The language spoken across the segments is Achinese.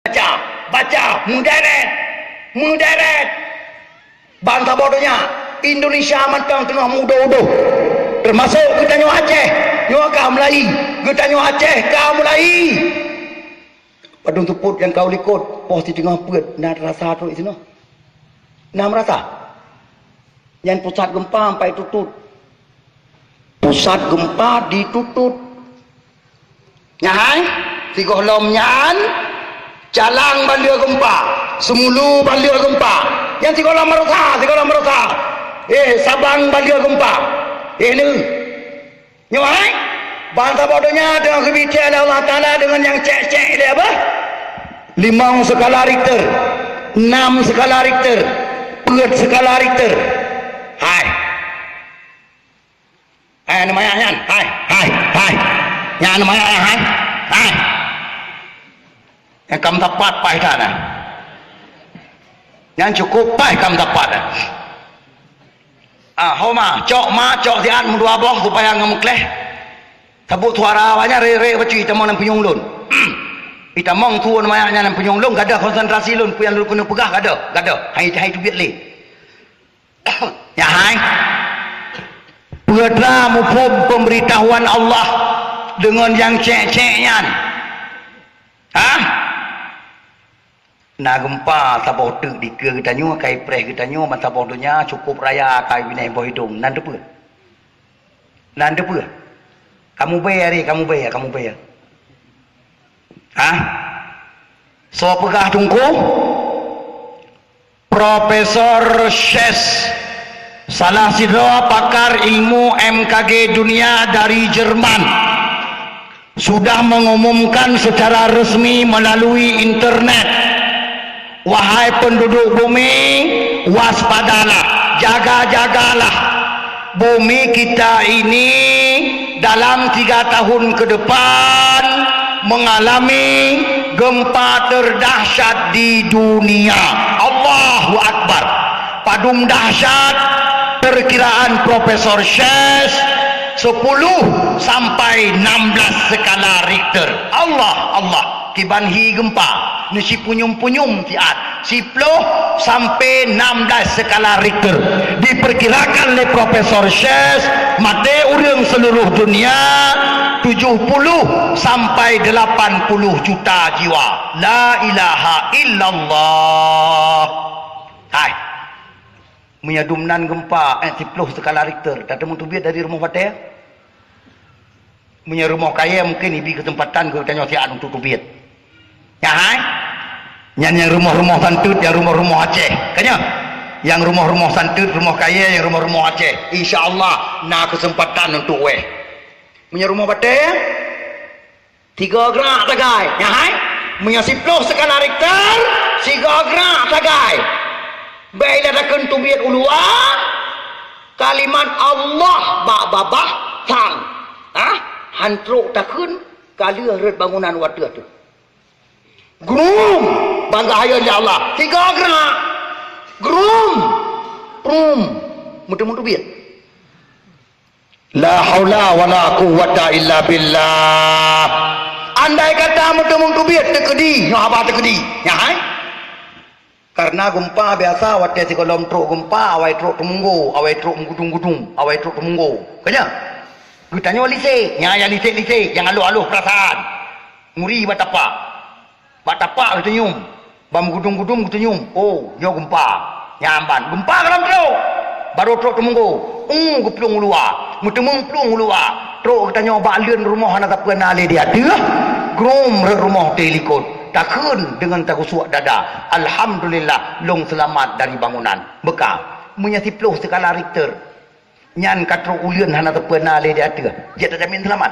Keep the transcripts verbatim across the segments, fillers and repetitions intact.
Baca, baca, meuderet, meuderet. Ban saboh donya, Indonesia mantong teungoh meuudoh-udoh. Teumasok geutanyoe Aceh, nyoe ka mulai. Geutanyoe Aceh ka mulai. Padum seupôt nyang ka u likot, poh siteungoh peuet, na rasa trok sinoe. Na meurasa? Nyan pusat gempa sampai tutut. Pusat gempa di Tutut. Nyan hai, sigohlom nyan, Calang ban lheueh gempa, Seumulu ban lheueh gempa. Nyan sigohlom meurasa, sigohlom meurasa. Eh, Sabang ban lheueh gempa. Eh, neu. Nyoe hai, ban saboh donya teungoh geubicée lé Allah Taala deungon nyang cék-cék lé apa? Limong skala Richter, nam skala Richter, peuet skala Richter. Hai. Hai, aneuk manyak nyan. Hai, hai, hai. Nyan aneuk manyak nyan, hai. Hai. Nyang ka meusapat paih that, nah. Nyan cukôp paih ka meusapat, nah. Ah, ho ma, cok ma, cok siat meudua boh supaya ngon meukleh. Sabot suara awaknyan re-re bacut itamong lam punyueng lôn. Itamong tuwon manyak nyan lam punyueng lôn, gadôh konsentrasi lôn, peue nyang lôn keuneuk peugah gadôh, gadôh. Hai, hai teubiet lé. Nyan hai. Peue teuma muphom peumbeuritahuan Allah deungon nyang cék-cék nyan? Hah? Na geumpa saboh teuk dikeue geutanyoe, ka ipreh geutanyoe, ban saboh donya cukôp raya ka ibinéh boh idong. Nan teupeue? Nan teupeue? Kamoe bèe, kamoe bèe, kamoe bèe. Hah? Soe peugah teungku? Profesor Sches, salah sidroe pakar ilmu M K G dunia dari Jerman, sudah mengumumkan secara resmi melalui internet, "Wahai penduduk bumi, waspadalah, jaga-jagalah. Bumi kita ini dalam tiga tahun ke depan mengalami gempa terdahsyat di dunia." Allahu Akbar. Padum dahsyat, perkiraan Profesor Sches, sepuluh sampai enam belas skala Richter. Allah, Allah. Kiban hi geumpa, neusipunyuem-punyuem siat, siploh sampai enam belas skala Richter. Diperkirakan lé Profesor Sches, maté ureuëng seluruh dunia tujuh puluh sampai delapan puluh juta jiwa. La ilaha illallah. Hai. Meunyoe dum nan geumpa, eh, siploh skala Richter, tateumé teubiet dari rumoh batée? Meunyoe rumoh kayée, mungken ibi keuseumpatan keu geutanyoe siat untuk teubiet. Nyan hai? Nyan nyang rumoh-rumoh santeuet, nyang rumoh-rumoh Aceh. Ka nyan? Nyang rumoh-rumoh santeuet, rumoh kayée, nyang rumoh-rumoh Aceh. Insya Allah, na keuseumpatan untuk wéh. Meunyoe rumoh batée, tiga grak sagai. Nyan hai? Meunyoe siploh skala Richter, tiga grak sagai. Bèk ilée takheun teubiet u luwa, kalimat Allah bak babah sang. Hah? Han trok takheun, ka lheueh rhot bangunan watée teuh. Grum! Bangga hayeu ya Allah. Tiga grak. Grum! Prum! Meuteumé teubiet. La haula wala quwwata illa billah. Andai kata meuteumé teubiet teukeudi, nyoe haba teukeudi. Nyan hai? Karena geumpa biasa watée sigohlom trok geumpa, awai trok teumunggo, awai trok meugudung-gudung, awai trok teumunggo. Ka nyan? Geutanyoe lisek, nyan nyang lisek-lisek, nyang aloh-aloh peurasaan. Nguri bak tapak. Bak tapak geuteunyum, bak meugudum-gudum geuteunyum, oh, nyoe geumpa. Nyan ban, geumpa ka lheueh trok. Barô trok teumunggo, uh, geuplueng u luwa, meuteumé plueng u luwa. Trok geutanyoe bak leuen rumoh hana sapeue na lé di ateueh. Grum rhot rumoh teuh likot. Takheun deungon tageusuak dada, "Alhamdulillah, lôn seulamat dari bangunan." Beuka, meunyoe siploh skala Richter, nyan ka trok uleuen hana sapeue na lé di ateueh. Jeuet tajamin seulamat?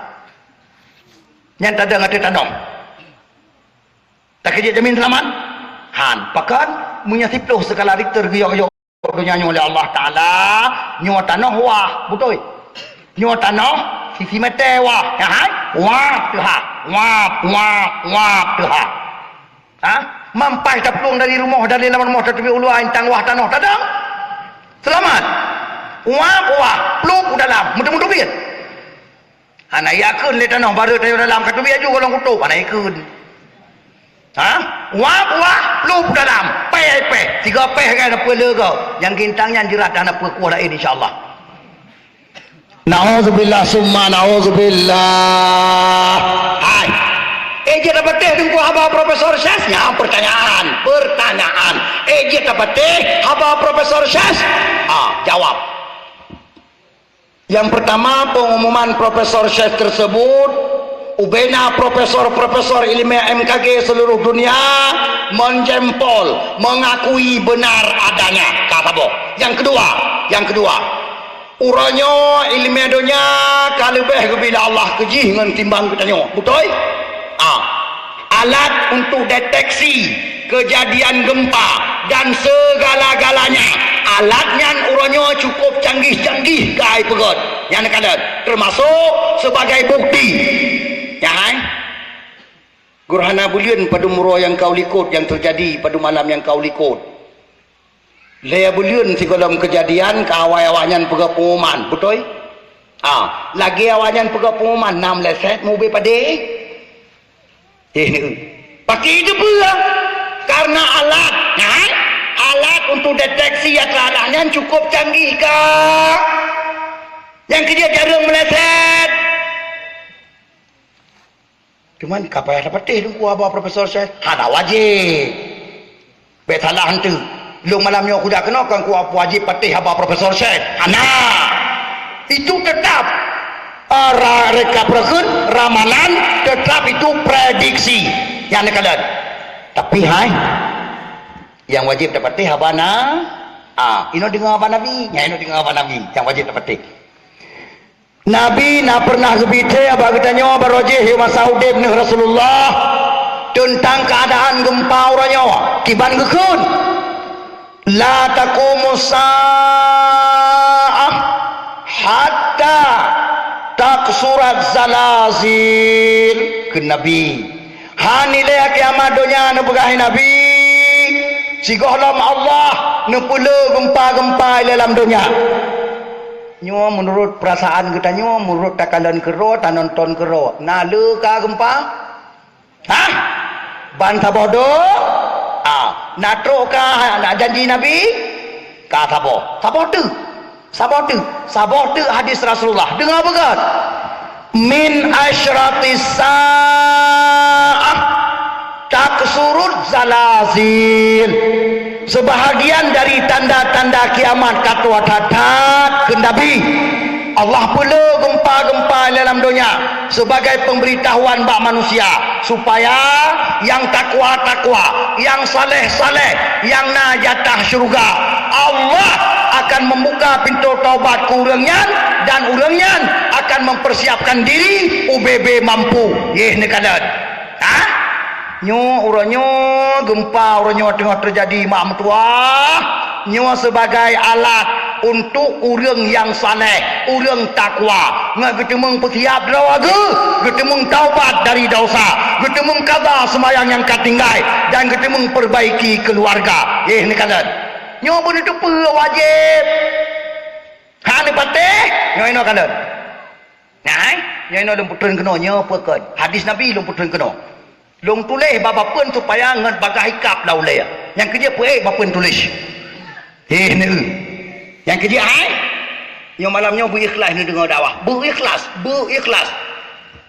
Nyan tadong ateueh tanoh. Takheun jeuet jamin seulamat? Han, pakon? Meunyoe siploh skala Richter geuyok-yok donya nyoe lé Allah Taala, nyoe tanoh wah, beutôi? Nyoe tanoh sisi meter wah, nyan hai? Wah teuhah, wah, wah, wah teuhah. Ha? Mampai taplueng dari rumoh, dari lam rumoh tateubiet u luwa, intang wah tanoh tadong. Seulamat. Wah, wah, plup u dalam, meuteumé teubiet. Hana yakheun lé tanoh barô tayue dalam ka teubiet ju golom kutôb, hana yakheun. Ha? Wah, wah, plup dalam. Peh, peh. Tiga peh kan apa le kau? Nyang gintang nyan jeurat dan apa kuah lain, insya Allah. Nauzubillah summa nauzubillah. Hai. Eh, jeuet tapatéh Teungku haba Profesor Syekh? Nyan pertanyaan, pertanyaan. Eh, jeuet tapatéh haba Profesor Syekh? Ah, jawab. Yang pertama, pengumuman Profesor Syekh tersebut, ubena profesor-profesor ilmiah M K G seluruh dunia menjempol, mengakui benar adanya. Ka saboh. Yang kedua, yang kedua, uroe nyoe ileumèe donya ka leubeh geubri lé Allah keu jih ngon timbang geutanyoe. Beutôi? Ah, alat untuk deteksi kejadian gempa dan segala-galanya. Alat nyan uroe nyoe cukup canggih-canggih keuhai peugöt. Nyan ka lheueh, termasuk sebagai bukti. Nyan hai. Gurhana buleuen padum uroe nyang ka u likot nyang teujadi padum malam nyang ka u likot. Lhèe buleuen sigohlom keujadian ka awai awaknyan peugah pengumuman, beutôi? Ah, lagèe awaknyan peugah pengumuman, na meuleset meuubé padé. Eh, pakri teupeue? Karena alat, kan? Alat untuk deteksi atra alat nyan cukup canggih ka. Nyang keujeuet jareueng meuleset. Cuman ka payah tapatéh Teungku haba Profesor Syekh, hana wajéb. Bèk salah eunteuk. Lôn malam nyoe kuda keunoe kon kuwajéb patéh haba Profesor Syekh. Hana. Itu tetap, ah, ra-, reka peureukeun ramalan, tetap itu prediksi. Nyan neukalon. Tapi hai, nyang wajéb tapatéh haba na, ah, inoe deungoe haba Nabi, nyan inoe deungoe haba Nabi, nyang wajéb tapatéh. Nabi na peureunah geubri thèe bak geutanyoe barô jih masa udeb neuh Rasulullah teuntang keuadaan geumpa uroe nyoe. Kiban geukheun, "La taqumus sa'ah hatta taqsuraz zalazil," kheun Nabi. Hán ilèe kiamat donya neupeugah Nabi, sigohlom Allah neupeulé geumpa-geumpa ilèe lam donya. Nyoe meunurot peurasaan geutanyoe, meunurot takalon keudroe, tanonton keudroe, na le ka geumpa? Hah? Ban saboh do? Ah, na trok ka na janji Nabi? Ka saboh. Saboh teuk. Saboh teuk, saboh teuk hadis Rasulullah. Deungoe beugöt. "Min asyratis sa'ah taqsuruz zalazil." Sebahagian dari tanda-tanda kiamat ka tuha that-that kheun Nabi. Allah peulé geumpa-geumpa dalam donya sebagai pemberitahuan bak manusia. Supaya nyang takwa-takwa, nyang saleh-saleh, nyang na jatah syeuruga, Allah akan membuka pintoe taubat keu ureuëng nyan, dan ureuëng nyan akan mempersiapkan diri ubé-bé mampu. Yeh neukalon. Ha? Nyoe uroe nyoe geumpa uroe nyoe teungoh teujadi mak meutuwah. Nyoe sibagai alat untuk ureuëng nyang saleh, ureuëng takwa, ngon geuteumeung peusiab droe geuh, geuteumeung taubat dari dosa, geuteumeung qadha seumayang nyang ka tinggai, dan geuteumeung peurbaiki keuluwarga. Yeh neukalon. Nyoe beuneuteupeu wajéb. Hana patéh, nyoe inoe kalon. Nah, nyoe inoe lôn peutrön keunoe, nyoe peue kon. Hadis Nabi lôn peutrön keunoe. Lôn tuléh bak bapeuen supaya ngon bagaih ikab lam ulèe. Nyang keujeuet peuék bapeuen tuléh. Heh, neu. Nyang keujeuet hai. Nyoe malam nyoe beu ikhlas neudeungoe dakwah. Beu ikhlas, beu ikhlas.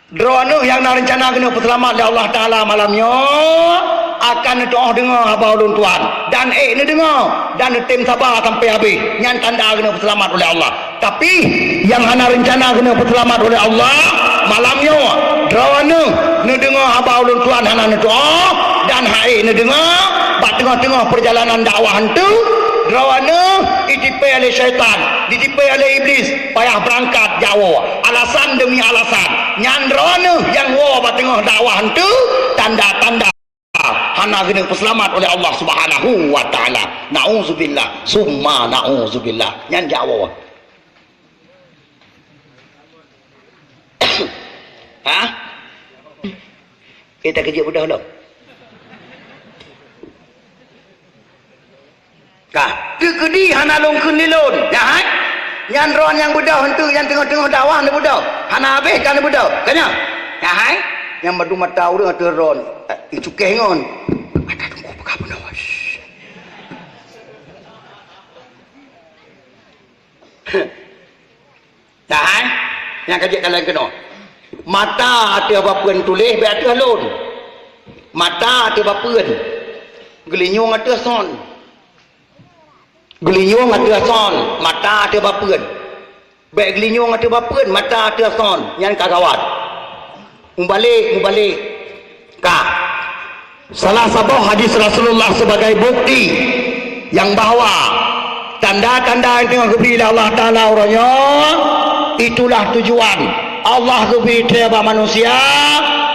Droeneuh nyang na reuncana keuneuk peuseulamat lé Allah Taala malam nyoe akan neutuoh deungoe haba ulôn tuan dan ék neudeungoe dan neutem saba sampai habéh. Nyan tanda keuneuk peuseulamat ulèh Allah. Tapi, nyang hana reuncana keuneuk peuseulamat ulèh Allah, malam nyoe, droeneuh neudeungoe haba ulôn tuan hana neutuoh, dan han ék neudeungoe, bak teungoh-teungoh peurjalanan dakwah eunteuk, droeneuh jitipée lé syaitan, jitipée lé Iblis, payah beurangkat jak woe. Alasan demi alasan. Nyan droeneuh nyang woe bak teungoh dakwah eunteuk, tanda-tanda hana geuneuk peuseulamat ulèh Allah Subhanahu wa Taala. Nauzubillah, summa nauzubillah. Nyan jak woe. Ha? Kita keujeuet beudôh lom. Ka, teukeudi hana lôn kheun lé lôn. Nyan hai? Nyan droe nyang beudôh eunteuk nyang teungoh-teungoh dakwah neubeudôh. Hana habéh ka neubeudôh. Ka nyan? Nyan hai? Nyang madu mata ureuëng ateueh droe. Eh, cukéh ngon. Nyang ka jeuet kalon keunoe. Mata ateueh bapeuen tuléh, bèk ateueh lôn. Mata ateueh bapeuen. Geulinyueng ateueh son. Geulinyueng ateueh son, mata ateueh bapeuen. Bèk geulinyueng ateueh bapeuen, mata ateueh son. Nyan ka gawat. Mubalek, mubalek. Ka. Salah saboh hadis Rasulullah sebagai bukti nyang bahwa tanda-tanda nyang teungoh geubri lé Allah Taala uroe nyoe, itulah tujuan Allah geubri thèe bak manusia,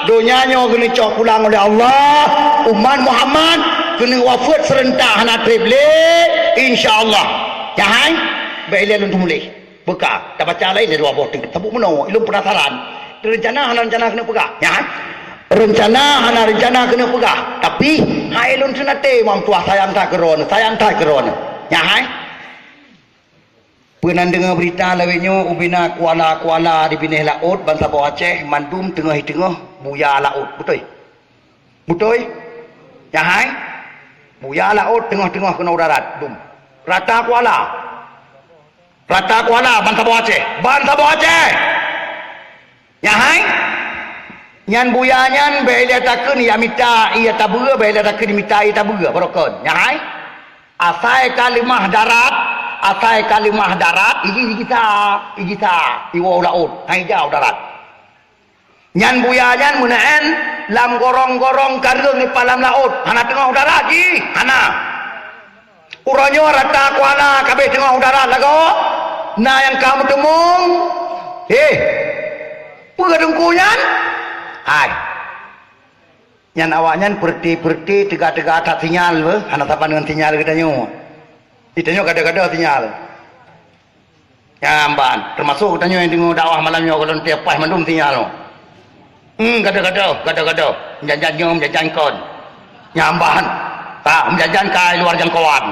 donya nyoe geuneucok pulang ulèh Allah, umat Muhammad keuneuk wafeuet seurentak hana treb lé, insya Allah. Nyan hai, bèk ilèe lôn teumuléh. Beuka, tabaca laén lé dua boh teuk. Saboh meunoe, ilôn penasaran. Reuncana hana reuncana keuneuk peugah. Nyan hai. Reuncana hana reuncana keuneuk peugah. Tapi, hai lôn seunaté, Mam Tuah, sayang that keu droeneuh, sayang that keu droeneuh. Nyan hai. Peunan deungoe beurita lawét nyoe ubena kuala-kuala di binéh laôt bansaboh Aceh mandum teungoh-teungoh buya laôt, beutôi? Beutôi? Nyan hai? Buya laôt teungoh-teungoh keunoe u darat, dum. Rata kuala. Rata kuala bansaboh Aceh. Bansaboh Aceh! Nyan hai? Nyan buya nyan bèk ilèe takheun ya mita ié tabeue, bèk ilèe takheun mita ié tabeue, barokon. Nyan hai? Asai ka leumah darat, asai ka leumah darat, iji, ijisa, ijisa, iwoe u laôt, han ija u darat. Nyan buya nyan meunan lam gorong-gorong kareueng ipat lam laôt, hana teungoh u darat jih, hana. Uroe nyoe rata kuala ka abéh teungoh u darat lagoe, na nyang ka meuteumong, "Heh, peue teungku nyan?" Hai. Nyan awaknyan peureuté-peureuté teuga-teuga that sinyal beuh, hana saban ngon sinyal geutanyoe. Geutanyoe gadoh-gadoh sinyal. Nyan ban, teumasok geutanyoe nyang deungoe dakwah malam nyoe, gohlom teuh paih mandum sinyal nyoe. Hmm, gadoh-gadoh, gadoh-gadoh. Meujanjan nyoe, meujanjan kon. Nyan ban. Ha, meujanjan ka luar jangkauan.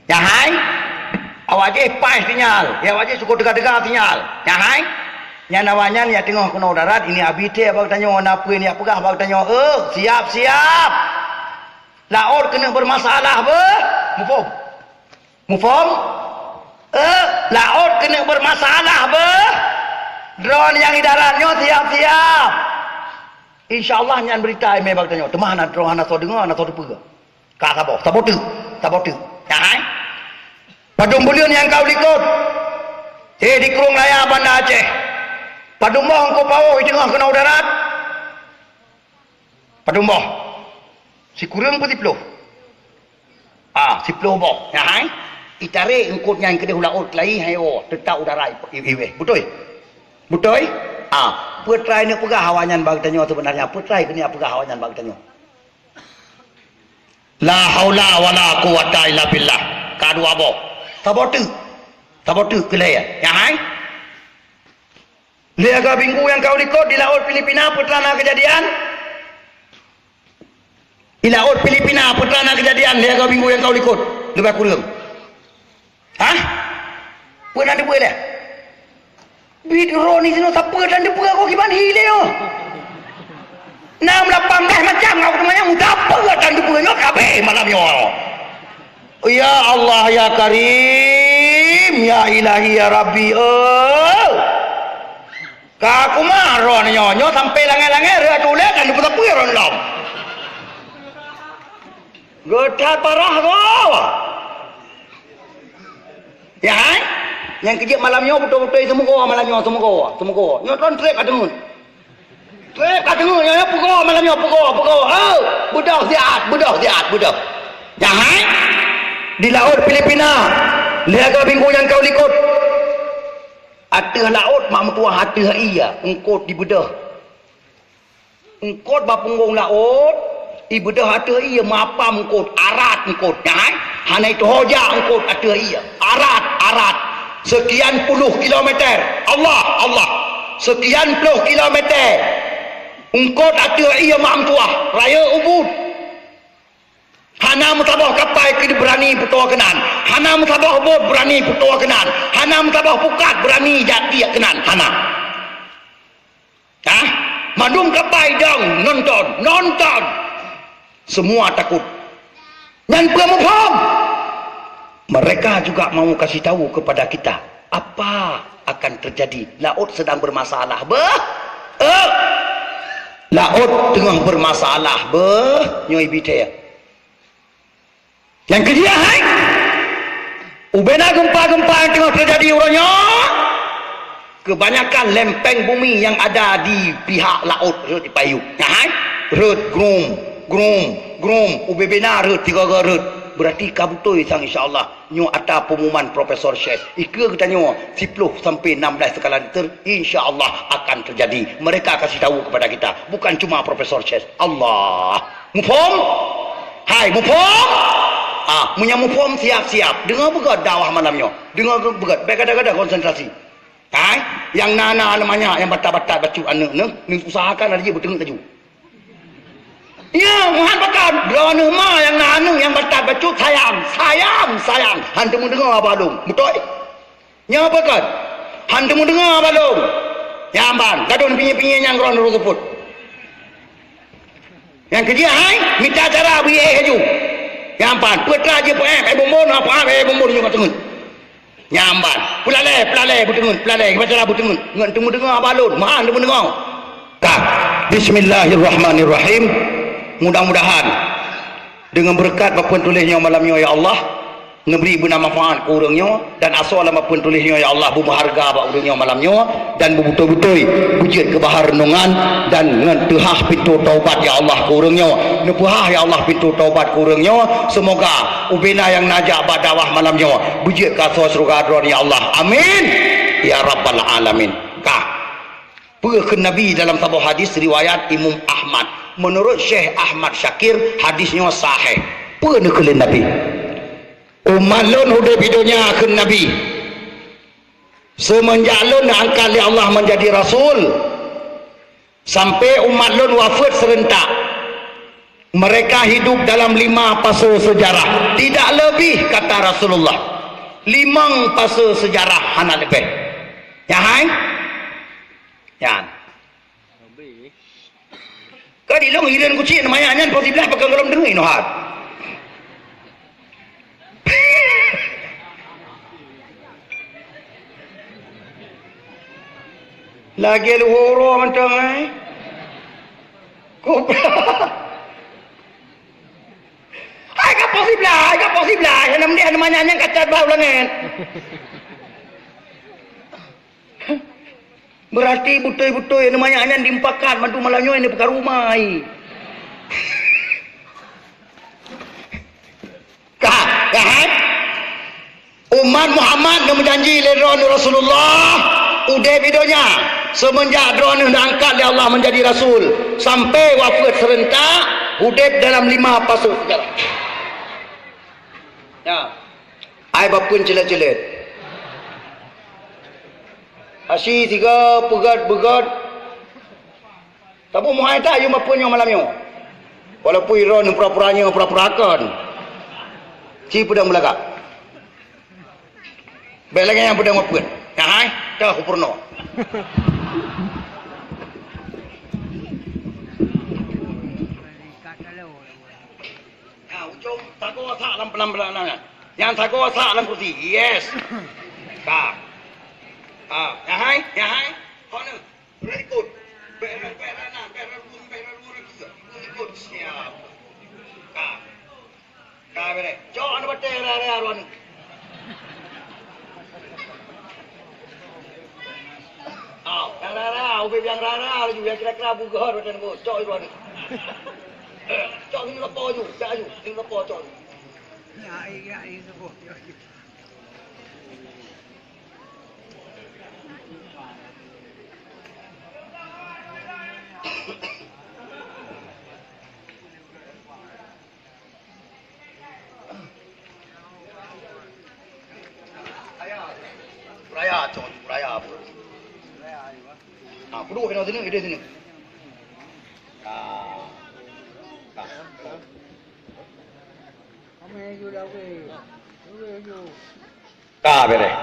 Nyan hai, awak jih paih sinyal, ya awak jih syukur teuga-teuga sinyal. Nyan hai, nyan awaknyan nyang teungoh keunoe darat, ini abi thèe bak geutanyoe, na peue nyang peugah bak geutanyoe, "Eh, siap-siap! Laôt keuneuk beureumasalah beuh!" Muphom? Muphom? Eh, laôt keuneuk beureumasalah beuh! Droeneuh nyang di darat nyoe siap-siap! Insya Allah nyan beurita ié mé bak geutanyoe, teuma hana droe, hana soe deungoe, hana soe teupeue. Ka saboh, saboh teuk, saboh teuk. Nyan hai. Padum buleuen nyang ka u likot. Eh, di Krueng Raya Banda Aceh. Padum boh eungkôt pawôh i teungoh keunoe u darat? Padum boh? Sikureueng peu siploh? Ah, siploh boh. Nyan hai. Itarek eungkôt nyan keudeh u laôt keulayi, han iwoe, teutap u darat i-, iweh. Beutôi? Beutôi? Ah, peue teurai neuk peugah awaknyan bak geutanyoe seubeunarnya? Peue teurai keuneuk peugah awaknyan bak geutanyoe? La haula wala quwwata illa billah. Ka dua boh. Saboh teuk. Saboh teuk keu lhèe. Nyan hai? Lhèe agam minggu nyang ka u likot di laôt Filipina, peue teuh na keujadian? Di laôt Filipina, peue teuh na keujadian lhèe agam minggu nyang ka u likot? Leubeh kureueng. Hah? Peue na teupeue lé? Bit droe ni sinoe sapeue tan teupeue kok kiban hi lé nyoe. Nam lapan blaih macam ngau teumanyong sapeue tan teupeue nyoe kabeh malam nyoe. Ya Allah, ya Karim, ya Ilahi, ya Rabbi, eh. Ka kumah droe nyoe, nyoe sampai langét-langét rhot ulèe tan teupeue-teupeue droe lom. Geutat parah goe. Ya hai? Nyang keujeuet malam nyoe beutôi-beutôi seumoga malam nyoe, seumoga, seumoga. Nyoe tron trép ka deungon. Trép ka deungon, nyoe, nyoe peugoe malam nyoe, peugoe, peugoe. Oh, beudôh siat, beudôh siat, beudôh. Ya hai? Di laôt Filipina, lhèe agam minggu nyang ka u likot. Ateueh laôt mak meutuah ateueh ié, eungkôt dibeudôh. Eungkôt bak punggong laôt, ibeudôh ateueh ié meuapam eungkôt, arat eungkôt nyan, hana iteuho jak eungkôt ateueh ié, arat, arat, sekian puluh kilometer, Allah, Allah, sekian ploh kilometer, eungkôt ateueh ié mak meutuah, rayeuk ubit. Hana meusaboh kapai keu beurani peutoe keunan, hana meusaboh bot beurani peutoe keunan, hana meusaboh pukat beurani jak tiek keunan, hana. Hah? Mandum kapai dong nonton, nonton. Semua takut. Nyan peue muphom? Mereka juga mau kasih tahu kepada kita apa akan terjadi. Laôt sedang bermasalah. Beuh! Eh! Laôt teungoh bermasalah. Beuh! Nyoe ibi thèe. Nyang keujeuet hai, ubena gempa-gempa nyang teungoh teujadi uroe nyoe, kebanyakan lempeng bumi nyang ada di pihak laôt rhot jipayueb. Nyan hai, rhot grum, grum, grum, ubena rhot, tiga-tiga rhot. Berarti ka beutôi sang insya Allah. Nyoe ata peumuman Profesor Syekh. Ikeue geutanyoe siploh sampai enam belas skala Richter, insya Allah akan terjadi. Mereka kasih tahu kepada kita. Bukan cuma Profesor Syekh. Allah. Muphom? Hai, muphom? Ah, meunyo muphom, siap-siap. Deungoe beugét dakwah malam nyoe. Deungoe beugét, bèk gada-gada konsentrasi. Hai, nyang na-na aneuk manyak nyang batat-batat bacut aneuk neuh, neuusahakan laju beuteungeut laju. Ya, muhan pakat. Droeneuh ma nyang na aneuk nyang batat bacut sayang, sayang, sayang. Han teumeudeungoe haba lôn. Beutôi? Nyoe pakon? Han teumeudeungoe haba lôn. Nyan ban, gadôh pinyéng-pinyéng nyang droeneuh seupôt. Nyang keujeuet hai, mita cara bri éh laju. Nyan ban, peutra jih peuéh, éh bumbon, apa éh bumbon nyoe ka teungeut. Nyan ban, peulalèe, peulalèe beuteungeut, peulalèe, gimana cara beuteungeut? Ngon teumeudeungoe haba lôn, meuhan teumeudeungoe. Ka. Bismillahirrahmanirrahim. Mudah-mudahan deungon beureukat bak peue tuléh nyoe malam nyoe, ya Allah, neubri beuna manfaat keu ureueng nyoe, dan asoe lam bak peue tuléh nyoe, ya Allah, beumeuhareuga bak ureueng nyoe malam nyoe, dan beubeutôi-beutôi beujeuet keu bahar renungan, dan ngon teuhah pintoe taubat, ya Allah, keu ureueng nyoe. Neupeuhah, ya Allah, pintoe taubat keu ureueng nyoe. Seumoga ubena nyang neujak bak dakwah malam nyoe beujeuet keu asoe syeuruga Droeneuh, ya Allah. Amin, ya rabbal alamin. Ka. Peue kheun Nabi dalam saboh hadis riwayat Imam Ahmad? Meunurot Syekh Ahmad Syakir, hadis nyoe sahih. Peue neukheun lé Nabi? Umat lôn udeb di donya, kheun Nabi, seumeunjak lôn neuangkat lé Allah meunjadi rasul, sampai umat lôn wafeuet seurentak, mereka hidup dalam lima fase sejarah. Tidak lebih, kata Rasulullah. Limong fase sejarah, hana leubeh. Nyan hai? Nyan. Ka dilong hireuen kucing nyan, manyak nyan, peuet siblaih pakon gohlom deungoe inoe hat. Lagèe luhô uroe mantong, eh. Kobra. Hai ka peuet siblaih, hai ka peuet siblaih. Nyang na meudeh manyak nyan ka cat bak u langèt. Beurati beutôi-beutôi aneuk manyak nyan dimupakat mandum malam nyoe neupeukaru mai. Ka, ka hai? Umat Muhammad neumeujanji lé droeneuh Rasulullah udeb di donya, seumeunjak droeneuh neuangkat lé Allah meunjadi rasul, sampai wafeuet seurentak, udeb dalam lima fase sejarah. Ya. Ai bak peue ceulet-ceulet. Asie sigoe peugét-beugét. Tapi meuhai that yum bak peue nyoe malam nyoe. Walaupun droeneuh pura-pura nyoe, pura-pura kon. Ci peudong beulagak. Bèk lagèe nyang peudong bak peue. Nyan hai, toh kupeurunoe. Nah, ujong sagoe sak lam, lam, lam, lam. Nyang sagoe sak lam kursi. Yes. Ka. Ah, nyan hai, nyan hai. Kona. Berikut. Bèk, bèk, bèk, na, bèk, bèk, bèk, bèk, ikut. Siap. Ka. Ka, bèrèh. Cok aneuk batèe raya-raya droeneuh. Aw, nyang rara, ubé nyang rara laju, nyang kira-kira bugöt watèe nyoe, cok laju. Cok ngon leupah laju, cok laju, ngon leupah cok. Raya, cok, raya apa? Ah, peuduek kena sini, ide sini. Ah. Ah. Ka bèrèh.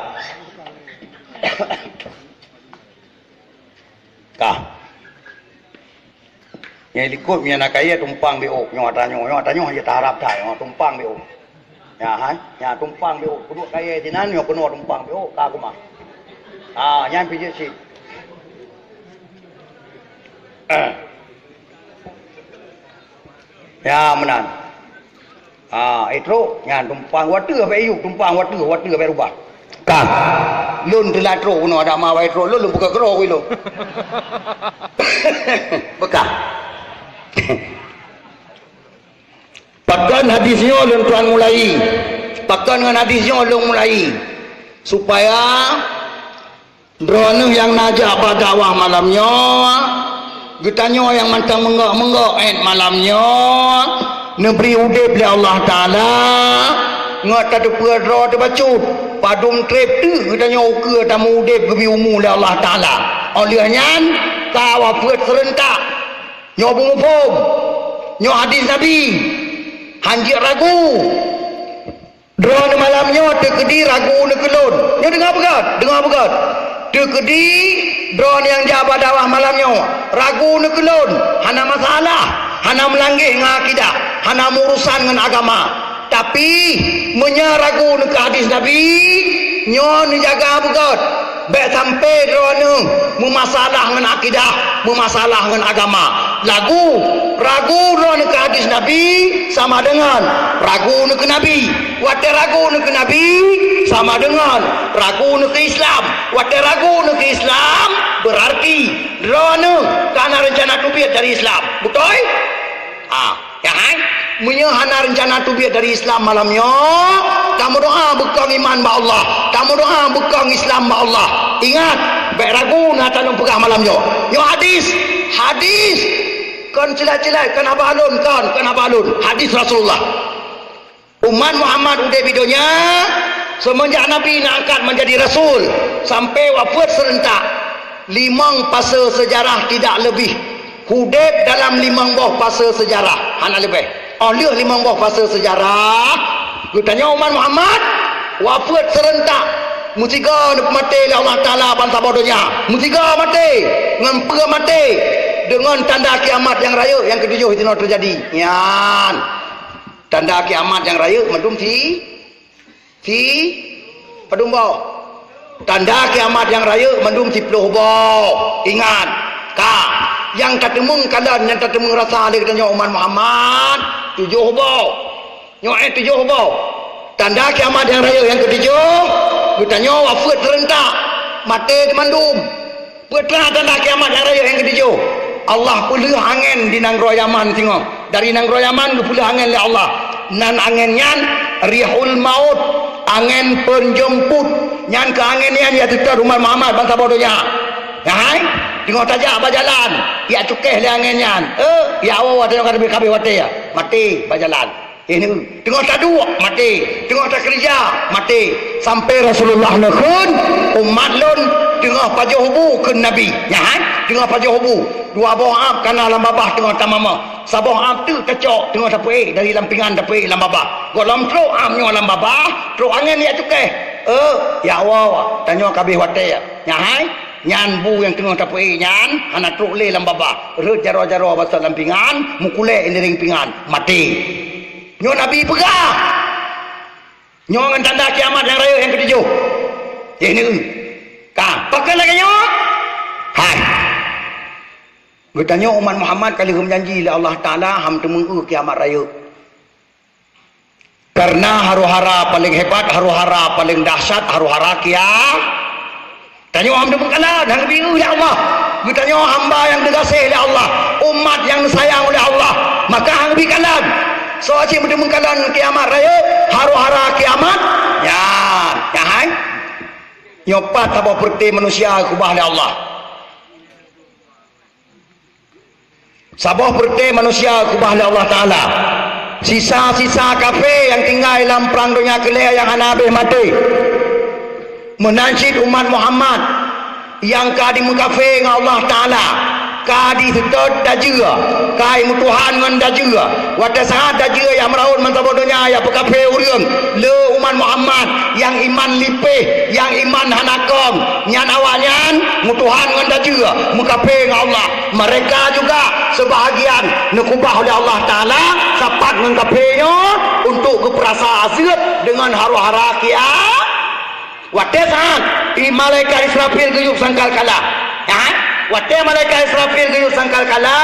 Ka. Nyang likot nyan na kayèe tumpang B O. Nyoe ata nyoe, nyoe ata nyoe hana taharap that, nyoe tumpang B O. Nyan hai, nyan tumpang B O. Peuduek kayèe sinan nyoe keunoe tumpang B O, ka keumah. Ah, nyan pijeuet sit. Ah. Ya, meunan. Ah, eh, trok. Nyan tumpang watèe bèk yub, tumpang watèe, watèe bèk rubah. Ka. Lôn teulat trok bunoe, ada ma bèk trok. Lôn, lôn buka keudroe ilôn. Beukah. Pakon hadis nyoe lôn tuan mulai? Pakon ngon hadis nyoe lôn mulai? Supaya droeneuh nyang na jak bak dakwah malam nyoe, geutanyoe nyang mantong meunggok-meunggok 'et malam nyoe, neubri udép lé Allah Taala, ngon tateupeue droe teubacut, padum trép teuk geutanyoe ukeue tameu-udép geubri umu lé Allah Taala. Óh lheueh nyan, ka wafeuet seureuntak. Nyoe beumuphom. Nyoe hadis Nabi. Han jeuet ragu. Droeneuh malam nyoe teukeudi ragu neuh keu lôn. Nyoe deungoe beugöt, deungoe beugöt. Teukeudi droeneuh nyang jak bak dakwah malam nyoe ragu neuh keu lôn, hana masalah, hana meulanggeh ngon akidah, hana meuurusan ngon agama. Tapi, meunyoe ragu neuh keu hadis Nabi, nyoe neujaga beugöt. Bèk sampoe droeneuh meumasalah ngon akidah, meumasalah ngon agama. Lagu, ragu droeneuh keu hadis Nabi sama deungon ragu neuh keu Nabi. Watèe ragu neuh keu Nabi sama deungon ragu neuh keu Islam. Watèe ragu neuh keu Islam, beurarti droeneuh ka na reuncana teubiet dari Islam. Beutôi? Ah, ya kan? Meunyoe hana reuncana teubiet dari Islam malam nyoe, tameudoa beukong iman bak Allah, tameudoa beukong Islam bak Allah. Ingat, bèk ragu na tanyoe peugah malam nyoe. Nyoe hadis, hadis. Kon cilat-cilat, kon haba lôn, kon, kon haba lôn. Hadis Rasulullah. Umat Muhammad udép di donya, seumeunjak Nabi na angkat menjadi rasul, sampoe wafeuet seureuntak, limong fase seujarah tidak leubeh. Udép dalam limong boh fase seujarah, hana leubeh. Óh lheueh limong boh fase seujarah, geutanyoe umat Muhammad wafeuet seureuntak. Meusigoe neupeumaté lé Allah Taala bansaboh donya. Meusigoe maté. Ngon peue maté? Deungon tanda kiamat nyang rayeuk nyang keutujoh jinoe teujadi. Nyan. Tanda kiamat nyang rayeuk mandum si, si padum boh. Tanda kiamat nyang rayeuk mandum siploh boh. Ingat, ka, nyang tateumeung kalon, nyang tateumeung rasa lé geutanyoe umat Muhammad, tujoh boh. Nyoe, eh, tujoh boh. Tanda kiamat nyang rayeuk nyang keutujoh, geutanyoe wafeuet seureuntak, maté teumandum. Peue teuma tanda kiamat nyang rayeuk nyang keutujoh? Allah peulheueh angén di nanggroe Yaman singoh. Dari nanggroe Yaman geupeulheueh angén lé Allah. Nan angén nyan Rihul Maut, angén peunjeumput. Nyan keuh angén nyan jak seutôt umat Muhammad bansaboh donya. Nyan hai, teungoh tajak bak jalan, jak cukéh lé angén nyan. Eh, ya Allah, tanyoe ka habéh watèe, maté bak jalan. Eh, ni, teungoh taduek, maté. Teungoh takeurija, maté. Sampoe Rasulullah neukheun, umat lôn teungoh pajoh bu kheun Nabi. Nyan hai, teungoh pajoh bu. Dua boh ap ka na lam babah teungoh tamamah. Saboh ap teuk tacok teungoh tapeuék dari lam pingan tapeuék lam babah. Gohlom trok ap nyoe lam babah, trok angén jak cukéh. Eh, ya Allah, tanyoe ka habéh watèe. Nyan hai, nyan bu nyang teungoh tapeuék nyan hana trok lé lam babah. Rhot jaroe-jaroe basot lam pingan, meukulét iéleureng pingan, maté. Nyoe Nabi peugah. Nyoe ngon tanda kiamat nyang rayeuk nyang keutujoh. Eh, ni. Ka, pakon lagèe nyoe? Hai. Geutanyoe umat Muhammad ka lheueh meujanji lé Allah Taala han teumeu'ue kiamat rayeuk. Kareuna huru-hara paleng hebat, huru-hara paleng dahsyat, huru-hara kia-, Tanyoe han meukalon, han geubri lé Allah. Geutanyoe hamba nyang geugaséh lé Allah, umat nyang geusayang ulèh Allah, maka han geubri kalon. Soe cit meudeungoe kalon kiamat rayeuk, huru-hara kiamat, nyan, nyan hai. Nyoe pat saboh peureute manusia geukeubah lé Allah. Saboh peureute manusia keubah lé Allah Taala. Sisa-sisa kafé nyang tinggai lam prang donya keulhèe nyang hana habéh maté. Meunan cit umat Muhammad nyang ka jimeukafé ngon Allah Taala, ka jiseutôt dajeue, ka jimeutuhan ngon dajeue. Watèe saát dajeue nyang meuraot meusaboh donya nyang peukafé ureueng, le umat Muhammad nyang iman lipéh, nyang iman hana kong, nyan awaknyan meutuhan ngon dajeue, meukafé ngon Allah. Mereka juga sebahagian neukeubah ulèh Allah Taala sapat ngon kafé nyoe untuk geupeurasa aseuet deungon huru-hara kia-, Watée saát, i malaikat Israfil geuyue sangkakala. Ya, watée malaikat Israfil geuyue sangkakala,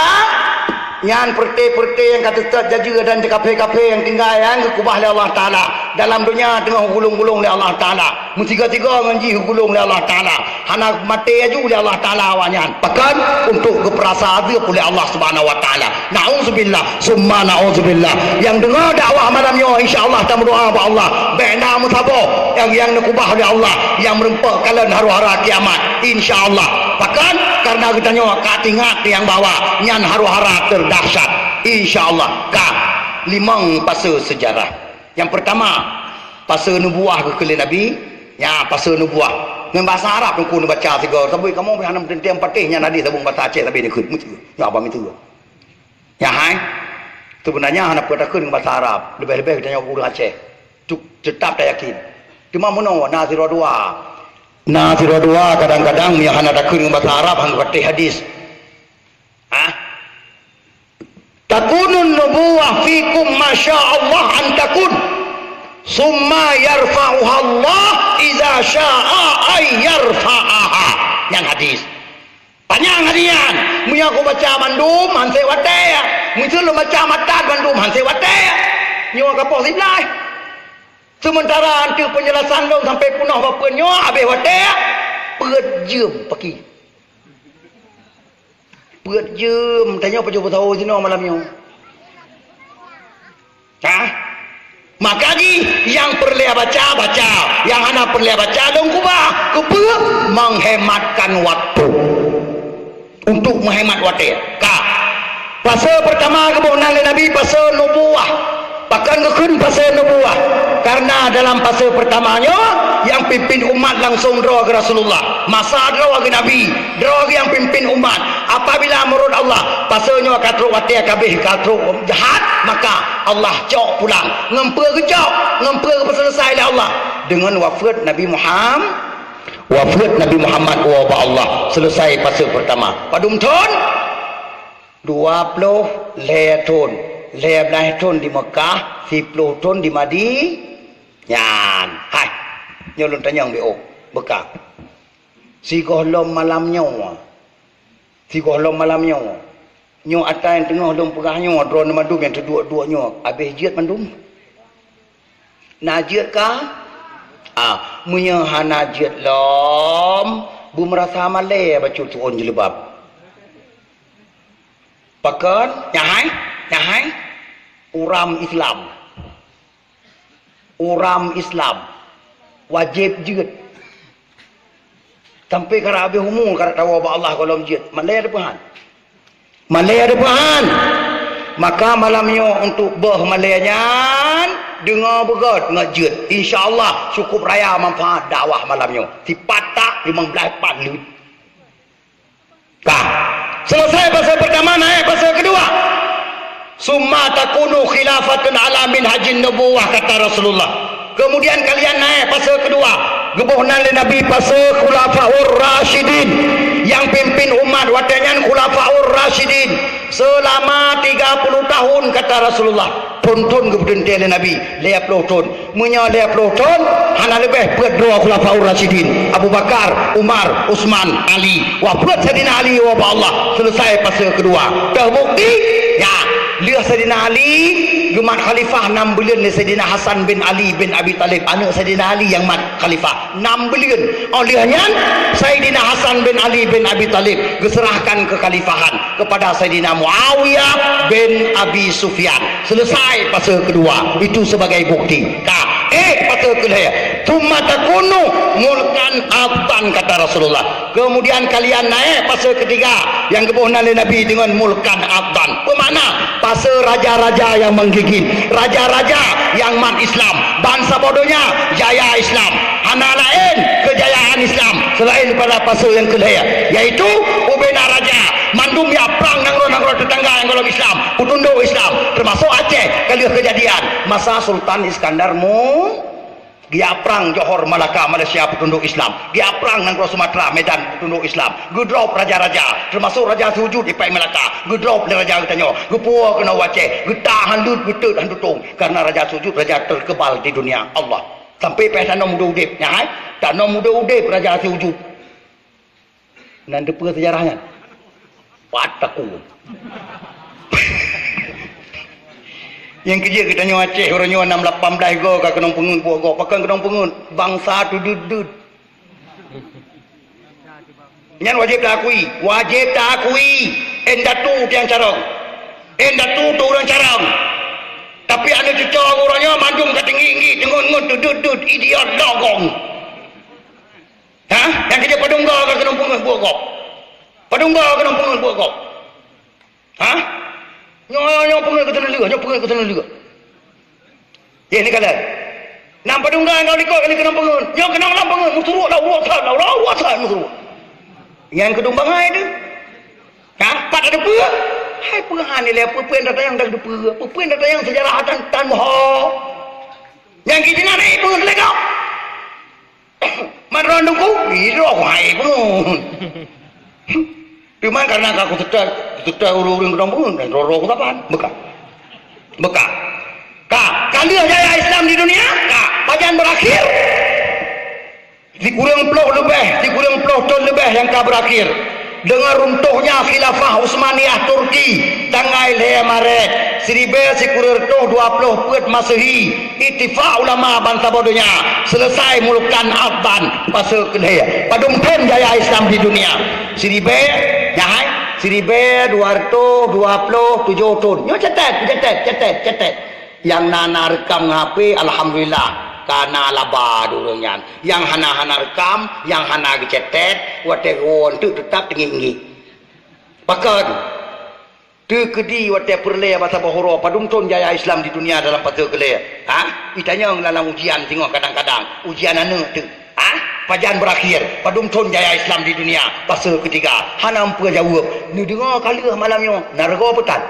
nyan peureuté-peureuté nyang ka teutot jajeue dan kafé-kafé nyang tinggai nyang geukeubah lé Allah Taala dalam donya teungoh geulong-geulong lé Allah Taala. Meusigoe-sigoe ngon jih geulong lé Allah Taala. Hana maté aju lé Allah Taala awaknyan. Bahkan untuk geupeurasa azeub uleh Allah Subhanahu wa Taala. Nauzubillah, summa nauzubillah. Nyang deungoe dakwah malam nyoe, insya Allah tameudoa bak Allah. Bék na meusaboh nyang, nyang neukeubah lé Allah, nyang meureumpok kalon haru-hara kiamat. Insya Allah. Bahkan karena geutanyoe ka teuingat nyang bahwa nyan haru-hara teudahsyat. Insya Allah. Ka limong fase seujarah. Nyang peurtama, fase nubuwah geukheun lé Nabi, nya fase nubuwah. Ngon bahasa Arab teungku neubaca sigoe, sabab kamoe hana meuteuntèe patéh nyan hadis sabab bahasa Aceh sabe neukheun. Meuteue. Nyoe haba meuteue. Nya hai. Seubeunanya hana peue takheun ngon bahasa Arab, leubeh-leubeh geutanyoe ureueng Aceh. Cuk, teutap tayakin. Teuma meunoe na sidroe dua. Na sidroe dua kadang-kadang meunyoe hana takheun ngon bahasa Arab, hana patéh hadis. Hah? Takunun nubuwah fikum ma sya Allah an takun. Summa yarfa'uha Allah idza sya'a ay yarfa'aha. Nyan hadis. Panyang hadis nyan. Meunyoe kubaca mandum, han sép watée. Meunyoe lôn baca matan mandum, han sép watée. Nyoe ka poh siblaih. Seumeuntara eunteuk peunjelasan lôn sampai peunoh bapeue nyoe, habéh watée. Peuet jeuem paki. Peuet jeuem, tanyoe pajoh peusaho sinoe malam nyoe. Hah? Maka jih, nyang peureulée baca, baca. Nyang hana peureulée baca, lôn keubah. Keupeue? Menghematkan waktu. Untuk menghemat watée. Ka. Fase peurtama geuboh nan lé Nabi, fase nubuwah. Pakon geukheun fase nubuwah? Karena dalam fase peurtama nyoe, nyang pimpin umat langsong droe geuh Rasulullah. Masa droe geuh Nabi, droe geuh nyang pimpin umat. Apabila meunurot Allah, fase nyoe ka trok watée ka abéh, ka trok jahat, maka Allah cok pulang. Ngon peue geucok? Ngon peue geupeuseuleusai lé Allah? Deungon wafeuet Nabi Muham-, wafeuet Nabi Muhammad woe bak Allah. Seuleusai fase peurtama. Padum thon? Dua ploh lhée thon, lhée blaih thon di Meukah, siploh thon di Madi-, nyan. Hai, nyoe lôn tanyong beuh, beuka. Sigohlom malam nyoe, sigohlom malam nyoe, nyoe ata nyang teungoh lôn peugah nyoe, droeneuh mandum nyang teuduek-duek nyoe, habéh jeuet mandum? Na jeuet ka? Ah, meunyoe hana jeuet lom, beumeurasa malée bacut tuôn jilbab. Pakon? Nyan hai? Nyan hai? Uram Islam. Uram Islam. Wajéb jeuet. Sampai karab habéh umu, karab tawoe bak Allah gohlom jeuet. Malée ada peuhan? Malée ada peuhan? Maka malam nyoe untuk boh malée nyan, deungoe beugét ngon jeuet. Insya Allah, cukup raya manfaat dakwah malam nyoe. Sipat tak limong blaih pat leuet. Ka. Selesai fase pertama, naik fase kedua. "Summa takunu khilafatan ala minhajin nubuwah," kata Rasulullah. Kemudian kalian naik fase kedua. Geuboh nan lé Nabi fase Khulafaur Rasyidin. Nyang pimpin umat watée nyan Khulafaur Rasyidin. Selama tiga puluh tahun, kata Rasulullah. Thon-thon geupeuteuntée lé Nabi, lhée ploh thon. Meunyoe lhée ploh thon, hana leubeh peuet droe Khulafaur Rasyidin, Abu Bakar, Umar, Utsman, Ali. Wafeuet Saidina Ali woe bak Allah, selesai fase keudua. Teubukti, ya, lheueh Saidina Ali geumat khalifah nam buleuen lé Saidina Hasan bin Ali bin Abi Thalib, aneuëk Saidina Ali nyang mat khalifah. Nam buleuen. Óh lheueh nyan, Saidina Hasan bin Ali bin Abi Thalib geuseurahkan keukhalifahan kepada Saidina Muawiyah bin Abi Sufyan. Selesai fase keudua. Itu sebagai bukti. Ka, ék fase keulhée. "Tsumma takunu mulkan abdan," kata Rasulullah. Kemudian kalian naik fase ketiga, nyang geuboh nan lé Nabi deungon mulkan abdan. Peumakna, fase raja-raja nyang menggigit, raja-raja nyang mat Islam, bansaboh donya jaya Islam. Hana laén keujayaan Islam seulaén daripada fase nyang keulhée, yaitu ubena raja mandum jak prang nanggroe-nanggroe teutangga nyang gohlom Islam, peutundok Islam, teumasok Aceh ka lheueh keujadian masa Sultan Iskandar Mu-, geujak prang Johor, Malaka, Malaysia, peutundok Islam, geujak prang nanggroe Sumatera, Medan, peutundok Islam, geudrop raja-raja, teumasok Raja Sujud di Pai Malaka, geudrop lé raja geutanyoe, geupuwoe keunoe u Aceh, geutahan leuet, geuteut han tutong, karena Raja Sujud raja terkebal di dunia. Allah. Sampai pih tanoh muda udeb. Nyan hai, tanoh muda udeb Raja Asia Ujub. Nan teupeue seujarah nyan? Pat takue. Nyang keujeuet geutanyoe Aceh uroe nyoe nam lapan blaih goe ka keunong peungeut buet gob. Pakon keunong peungeut? Bansa teudeut-deut. Nyan wajéb taakui, wajéb taakui. Indatu tiang carông. Indatu tu ureuëng carông. Tapi aneuk cucoe uroe nyoe mandum ka teunggi-inggi, teungon-ngon teudeut-deut, idiot logong. Ha? Nyang keujeuet padum goe ka keunong peungeut buet gob? Padum goe ka keunong peungeut buet gob? Ha? Nyoe, nyoe peungeut keu teuneuleue, nyoe peungeut keu teuneuleue. Yeh, neukalon. Nam padum goe nyang likot kali keunong peungeut. Nyoe keunong lam peungeut, meusuruek lam uroe that, lam uroe that meusuruek. Nyang keudum bangai tu. Ha? Pat ada peue? Hai peue han ilée, peue-peue nyang tatanyong dak teupeue, peue-peue nyang tatanyong seujarah tan, tan boh. Nyang keu jihnyan hai peue teulegok. Mat droe teungku, idroe hai peue. Teuma karena ka kuseutôt, kuseutôt ureuëng-ureuëng keudong peue, dan droe-droe kusapan. Beuka. Beuka. Ka, ka lheueh jaya Islam di dunia, ka, pajan berakhir. Sikureueng ploh leubeh, sikureueng ploh thon leubeh nyang ka berakhir. Deungon runtohnya Khilafah Utsmaniyah Turki, tanggai lhée Maret, siribée sikureueng reutôh dua ploh peuet Masehi, itifak ulama bansaboh donya, seuleusai Mulkan Adnan, pasoe keu lhée. Padum thon jaya Islam di dunia? Siribée, nyan hai, siribée dua reutôh dua ploh tujoh thon. Nyoe catat, catat, catat, catat. Nyang na, na reukam ngon H P, alhamdulillah, ka na laba di ureuëng nyan. Nyang hana, hana reukam, nyang hana geucatat, watée geuwoe eunteuk teutap teungiek-ngiek. Pakon? Teukeudi watée peureulée bansaboh uroe, padum thon jaya Islam di dunia dalam pasoe keu lhée. Ha? Itanyong lam ujian singoh kadang-kadang, ujian aneuk teuh. Ha? Pajan berakhir, padum thon jaya Islam di dunia, pasoe keu tiga. Hana meupeu jaweueb. Neudeungoe ka lheueh malam nyoe, na reugoe peutan.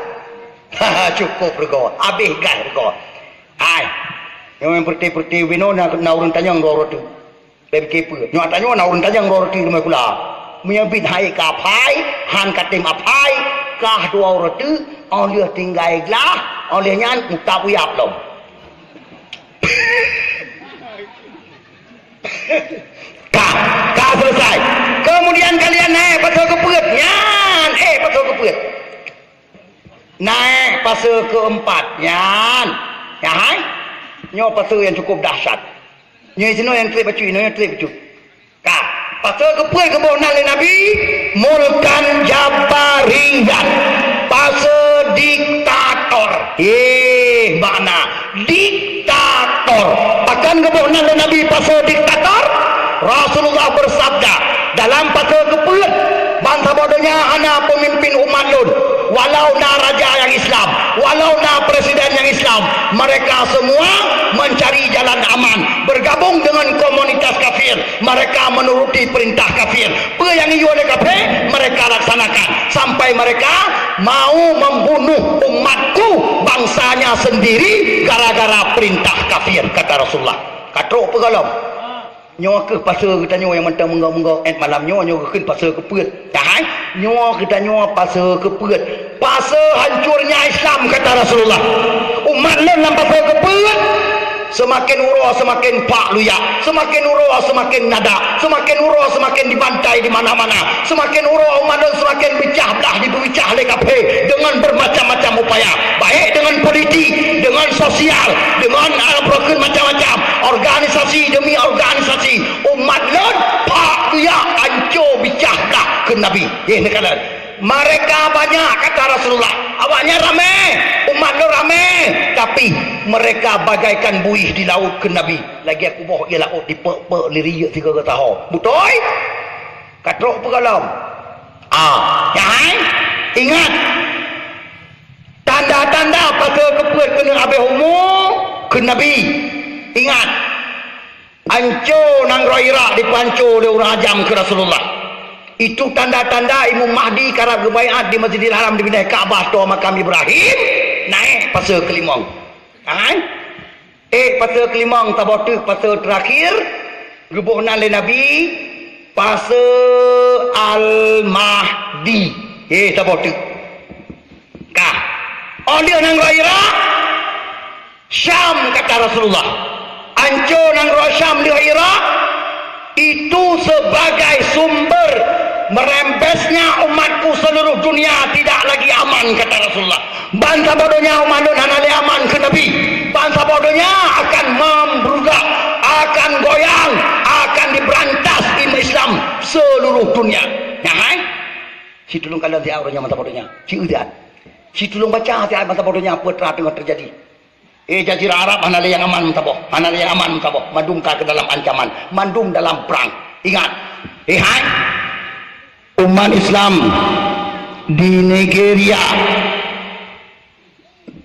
Cukôp reugoe, habéh gaih reugoe. Hai. Nyang peureute-peureute binoe na, na ureuëng tanyong dua uroe teuk. Bèk pike peue. Nyoe ata nyoe na ureuëng tajang droe roti rumoh kula. Meunyoe bit hai ka aphai, han ka tem aphai, kah dua uroe teuk, óh lheueh tinggai glah, óh lheueh nyan mutab uyap lom. Kah, kah selesai. Kemudian kalian naik pasoe keupeuet. Nyan, eh, pasoe keupeuet. Naik pasoe keumpat. Nyan. Nyan hai. Nyoe pasoe nyang cukup dahsyat. Nyoe sinoe nyang trép bacut, nyoe nyang trép bacut. Ka, pasoe keupeuet geuboh nan lé Nabi, mulkan jabbariyan, pasoe diktator. Eh, makna diktator. Pakon geuboh nan lé Nabi pasoe diktator? Rasulullah bersabda, dalam pasoe keupeuet, bansaboh donya hana peumimpin umat lôn, walau na raja nyang Islam, walau na presiden nyang Islam, mereka semua mencari jalan aman, bergabung dengan komunitas kafir, mereka menuruti perintah kafir. Peue nyang geuyue lé kafé, mereka laksanakan, sampai mereka mau membunuh umatku, bangsanya sendiri, gara-gara perintah kafir, kata Rasulullah. Ka trok peue gohlom? Nyoe kheueh pasoe geutanyoe nyang mantong meunggok-meunggok ét malam nyoe, nyoe kheun pasoe keupeuet. Dah hai? Nyoe geutanyoe pasoe keupeuet. Pasoe hancurnya Islam, kata Rasulullah. Umat lôn lam pasoe keupeuet, seumaken uroe seumaken pak luyak, seumaken uroe seumaken nadak, seumaken uroe seumaken dibantai di mana-mana. Seumaken uroe umat lôn seumaken bicah blah, dipeubicah lé kafé deungon bermacam-macam upaya, baik deungon politik, deungon sosial, deungon, ah, peue kheun macam-macam, organisasi demi organisasi. Umat lôn pak luyak, anco bicah blah, kheun Nabi. Eh, neukalon. Mereka banyak, kata Rasulullah. Awaknyan ramé, umat lôn ramé, tapi mereka bagaikan buih di laut, kheun Nabi. Lagée kuboh ie laôt dipeuek-peuek lé riyeuk sigoe-goe saho. Beutôi? Ka trok peue gohlom? Ah, nyan hai? Ingat. Tanda-tanda pasoe keupeuet keuneuk habéh umu, kheun Nabi. Ingat. Anco nanggroe Irak dipeuanco lé ureuëng ajam, kheun Rasulullah. Itu tanda-tanda Imam Mahdi karab geubaiat di Masjidil Haram, dipindah Ka'bah, toh makam Ibrahim, naik pasoe keulimong. Kan? Eh, pasoe keulimong, saboh teuk pasoe teurakhir, geuboh nan lé Nabi, pasoe Al-Mahdi. Eh, saboh teuk. Ka. Óh lheueh nanggroe Irak, Syam, kata Rasulullah. Hancô nanggroe Syam lheueh Irak, itu sebagai sumber merembesnya umatku seluruh dunia tidak lagi aman, kata Rasulullah. Ban saboh donya umat lôn hana lé aman, kheun Nabi. Ban saboh donya akan membeludak, akan goyang, akan diberantas umat Islam seluruh dunia. Nyan hai. Situlông kalon siat uroe nyoe ban saboh donya. Sieu siat. Situlông baca siat ban saboh donya peue teungoh teujadi. Eh, Jazirah Arab hana lé nyang aman meusaboh, hana lé nyang aman meusaboh, mandum ka keu dalam ancaman, mandum dalam prang. Ingat, eh hai, umat Islam di Nigeria.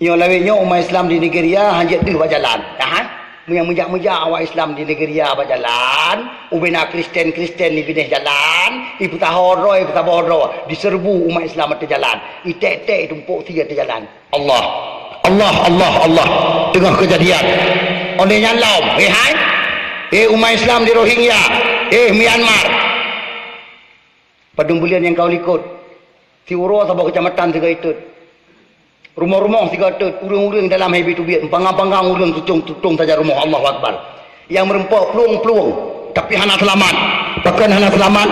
Nyoe lawét nyoe umat Islam di Nigeria hanjeuet deuh bak jalan. Dah hai, meunyo meujak-meujak awak Islam di Nigeria bak jalan, ubena Kristen-Kristen di binéh jalan, ipeutaho droe, ipeusaboh droe, diseureubu umat Islam ateueh jalan, iték-ték tumpôk sie ateueh jalan. Allah, Allah, Allah, Allah, teungoh keujadian. Óh lheueh nyan lom, eh hai, eh umat Islam di Rohingya, eh Myanmar. Padum buleuen nyang ka u likot, siuroe saboh keucamatan sigoe itot. Rumoh-rumoh sigoe itot, ureuëng-ureuëng dalam hai biet-biet, panggang-panggang ureuëng tutong-tutong saja rumoh, Allahu Akbar. Nyang meureumpok plueng-plueng, tapi hana seulamat. Pakon hana seulamat?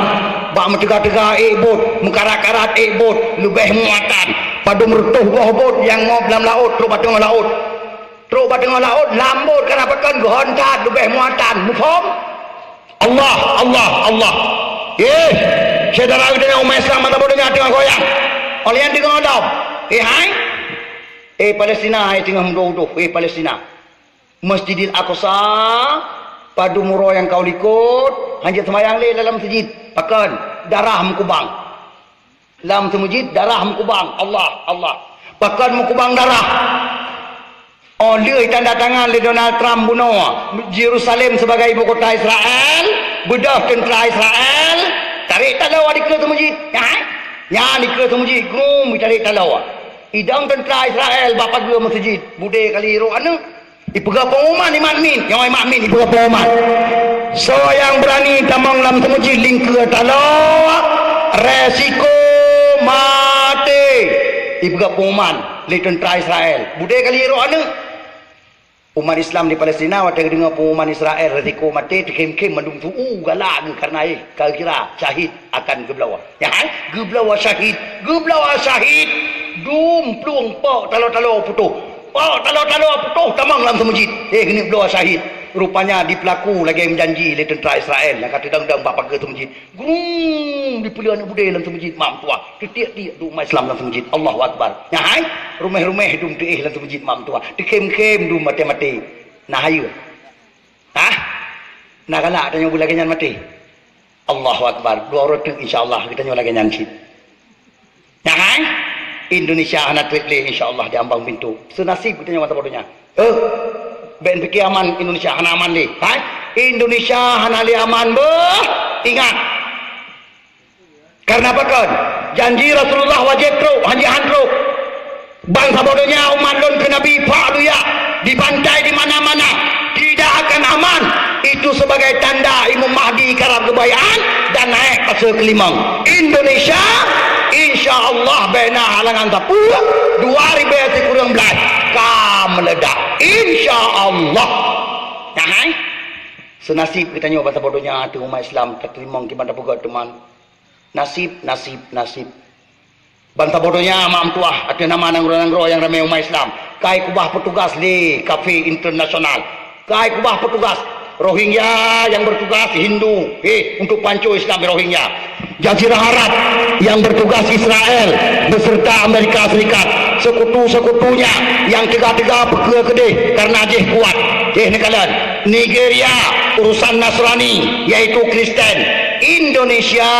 Bak meuteuga-teuga ék bot, meukarat-karat ék bot, leubeh muatan. Padum reutôh boh bot nyang ngob lam laôt, trok bak teungoh laôt. Trok bak teungoh laôt, lam bot, karena pakon geuhon that, leubeh muatan. Muphom? Allah, Allah, Allah. Eh, syedara geutanyoe umat Islam mata bodoh nyan teungoh goyang. Óh lheueh nyan teungoh dom. Eh, hai. Eh, Palestina, hai, teungoh meudoh-doh. Eh, Palestina. Masjidil Aqsa, padum uroe nyang ka u likot, hanjeuet seumayang lé lam meuseujid. Pakon? Darah meukubang. Lam seumeujid, darah meukubang. Allah, Allah. Pakon meukubang darah? Óh lheueh tanda tangan lé Donald Trump bunoe Yerusalem sebagai ibu kota Israel, beudôh teuntra Israel, tarek taloe dikeue seumeujid. Nyan, nyan dikeue seumeujid, grum, tarek taloe. Idong teuntra Israel bak pageue meuseujid, budé kali rot aneuk. Ipeugah pengumuman imat mit, nyoe imat mit ipeugah pengumuman. Soe nyang beurani tamong lam seumeujid lingkeue taloe, resiko maté. Ipeugah pengumuman lé teuntra Israel. Budé kali rot aneuk. Umat Islam di Palestina watée geudeungoe pengumuman Israel resiko maté, teukhém-khém mandum su-u galak geuh kareuna éh ka geukira syahid akan geubloe. Nyan hai, geubloe syahid, geubloe syahid. Dum plueng pok taloe-taloe putôh. Pok taloe-taloe putôh tamong lam seumeujid. Eh, keuneuk bloe syahid. Rupanya di peulaku lagée meujanji lé teuntra Israel nyang ka teudong-dong bak pageue seumeujid. Grum, dipeuleueh aneuk budé lam seumeujid mak meutuwah. Teutiek-tiek dum umat Islam lam seumeujid. Allahu Akbar. Nyan hai, ruméh-ruméh dum teuéh lam seumeujid mak meutuwah. Teukhém-khém dum maté-maté. Nah, hayeue. Hah? Na galak tanyoe beulagée nyan maté? Allahu Akbar. Dua uroe teuk insya Allah geutanyoe lagée nyan cit. Nyan hai? Indonesia hana treb lé insya Allah di ambang pintoe. Seunasib geutanyoe mata bodoh nyan. Eh, bék pike aman Indonesia hana aman lé. Hai? Indonesia hana lé aman beuh. Ingat. Karena pakon? Janji Rasulullah wajéb trok, hanjeuet han trok. Ban saboh donya umat lôn keu Nabi pak duyak, dibantai di mana-mana, tidak akan aman. Itu sebagai tanda Imam Mahdi karab geubaiat dan naik fase keulimong. Indonesia, insya Allah, bék na halangan sapeue, dua ribée sikureueng blaih ka meuledak. Insya Allah. Nyan hai? Seunasib geutanyoe ban saboh donya ateueh umat Islam tateurimong kiban tapeugah teuma. Nasib, nasib, nasib. Ban saboh donya mak meutuwah ateueh nama nanggroe-nanggroe nyang ramé umat Islam. Ka ikeubah peutugas lé kafé internasional. Ka ikeubah peutugas Rohingya nyang bertugas Hindu, eh, untuk panco Islam di Rohingya. Jazirah Arab nyang bertugas Israel beserta Amerika Serikat. Sekutu-sekutunya nyang teuga-teuga peukeu keudeh karena jih kuat. Eh, neukalon. Nigeria, urusan Nasrani, yaitu Kristen. Indonesia,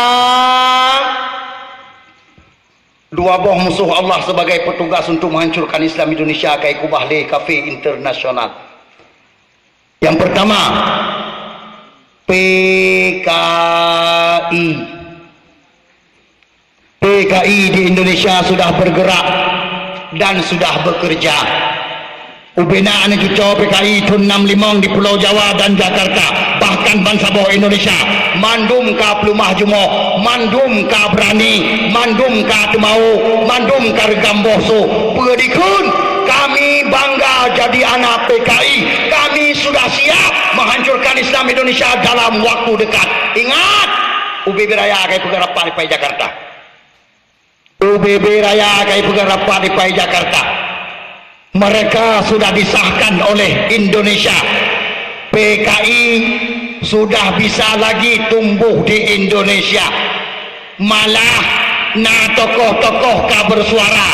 dua boh musuh Allah sebagai petugas untuk menghancurkan Islam Indonesia ka ikubah lé kafé internasional. Yang pertama, P K I. P K I di Indonesia sudah bergerak dan sudah bekerja. Ubena neucuco P K I thon nam limong di Pulau Jawa dan Jakarta, bahkan bansaboh Indonesia. Mandum ka peuleumah jumoh, mandum ka beurani, mandum ka teumawök, mandum ka reugam boh soe. Peue dikheun? Kami bangga jadi anak P K I. Kami sudah siap menghancurkan Islam Indonesia dalam waktu dekat. Ingat, U B B Raya akan peugah rapat di Jakarta. U B B Raya akan peugah rapat di Jakarta. Mereka sudah disahkan oleh Indonesia. P K I sudah bisa lagi tumbuh di Indonesia. Malah na tokoh-tokoh ka bersuara.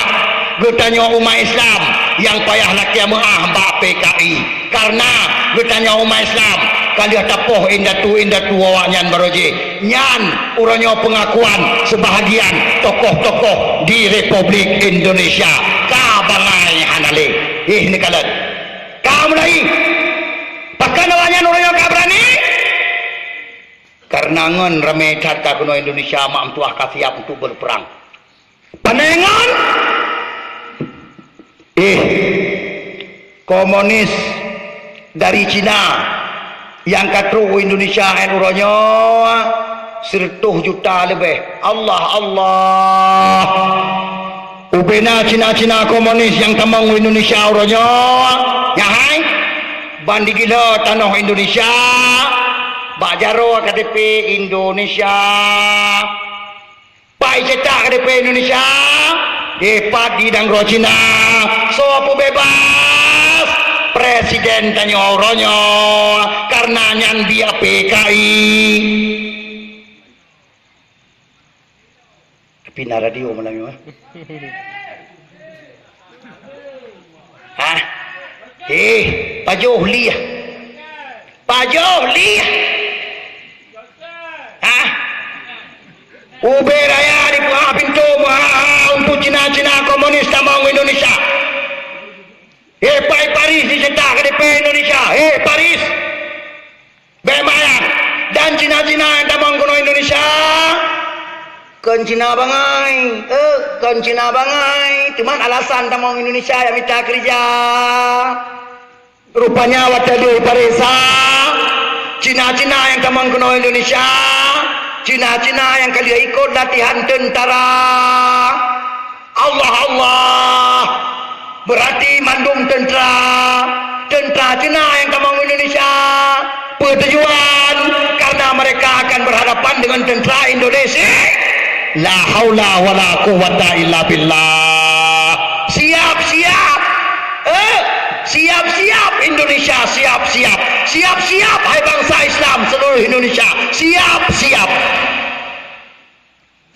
Geutanyoe umat Islam nyang payah lakée meu'ah bak P K I. Karena geutanyoe umat Islam ka lheueh tapoh indatu-indatu awaknyan barô jih. Nyan uroe nyoe peungakuan seubahagian tokoh-tokoh di Republik Indonesia. Ka bangai hana lé. Ih, neukalon. Ka mulai. Pakon awaknyan uroe nyoe ka beurani? Karena ngon ramé that ka keunoe Indonesia mak meutuah ka siap untuk berperang. Pane ngon? Ih, komunis dari Cina nyang ka trok u Indonesia 'an uroe nyoe sireutoh juta leubeh. Allah, Allah! Ubena Cina-Cina komunis nyang tamong u Indonesia uroe nyoe, nyan hai, ban digila tanoh Indonesia, bak jaroe K T P Indonesia. Pai cetak K T P Indonesia, dipat di nanggroe Cina. Soe peubeubaih? Presiden tanyoe uroe nyoe, karena nyan biak P K I. Tapi na radio malam nyoe, eh? Hah? Eh, pajoh liah. Pajoh liah. Hah? U B Raya dipeuhah pintoe meuhah-hah untuk Cina-Cina komunis tamong Indonesia. Eh, pai Paris dicetak K T P Indonesia. Eh, Paris. Bék mayang. Dan Cina-Cina nyang tamong keunoe Indonesia, kon Cina bangai. Eh, kon Cina bangai. Cuman alasan tamong Indonesia nyang mita keurija. Rupanya watée lheueh paresa, Cina-Cina nyang tamong keunoe Indonesia, Cina-Cina nyang ka lheueh ikot latihan teuntara. Allah, Allah! Berarti mandum teuntara, teuntara Cina nyang tamong Indonesia. Peue tujuan? Karena mereka akan berhadapan dengan teuntara Indonesia. La haula wala quwwata illa billah. Siap-siap! Eh, siap-siap Indonesia, siap-siap! Siap-siap, hai bansa Islam seluruh Indonesia, siap-siap!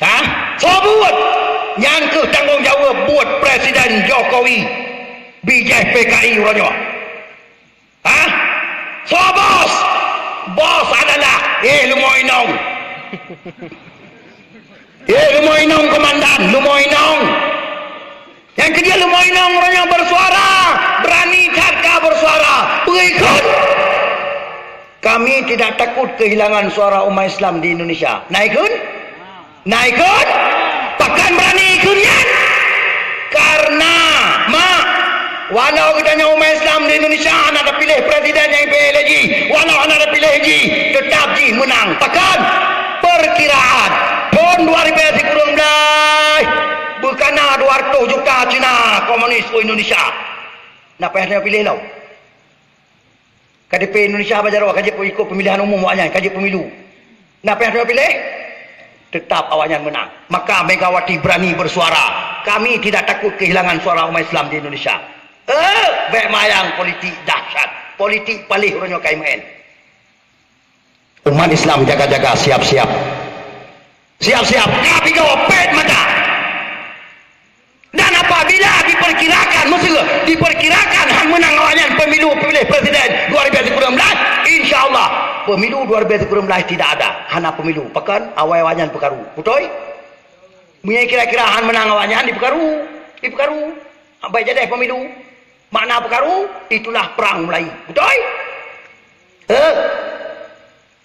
Hah? Soe buet? Nyan kheueh tanggong jaweueb buet Presiden Jokowi bijéh P K I uroe nyoe. Hah? Soe bos? Bos adalah, eh, leumo inong. Eh, leumo inong komandan, leumo inong. Nyang keujeuet leumo inong uroe nyoe bersuara, berani that ka bersuara. Peue ikheun? Kami tidak takut kehilangan suara umat Islam di Indonesia. Na ikheun? Na ikheun? Pakon berani ikheun nyan? Karena, mak, walau geutanyoe umat Islam di Indonesia hana tapiléh presiden nyang ipilih lé jih, walau hana tapiléh jih, teutap jih meunang. Pakon? Perkiraan, thon dua ribèe sikureueng blaih, beukana dua reutôh juta Cina komunis u Indonesia. Na payah tanyoe piléh lom? K T P Indonesia bak jaroe, ka jeuet ikot pemilihan umum awaknyan, ka jeuet pemilu. Na payah tanyoe piléh? Teutap awaknyan meunang. Maka Megawati berani bersuara, "Kami tidak takut kehilangan suara umat Islam di Indonesia." Eh, bék mayang, politik dahsyat. Politik paléh uroe nyoe ka imeu'en. Umat Islam jaga-jaga, siap-siap. Siap-siap, ka pigoe pet mata. Dan apabila diperkirakan, maksud, diperkirakan han meunang awaknyan pemilu pemilih presiden dua ribèe sikureueng blaih, insya Allah pemilu dua ribèe sikureueng blaih tidak ada, hana pemilu. Pakon? Awai awaknyan peukaru. Beutôi? Meunyoe kira-kira han meunang awaknyan dipeukaru, dipeukaru. Bék jadeh pemilu. Makna peukaru, itulah perang mulai. Beutôi? Eh?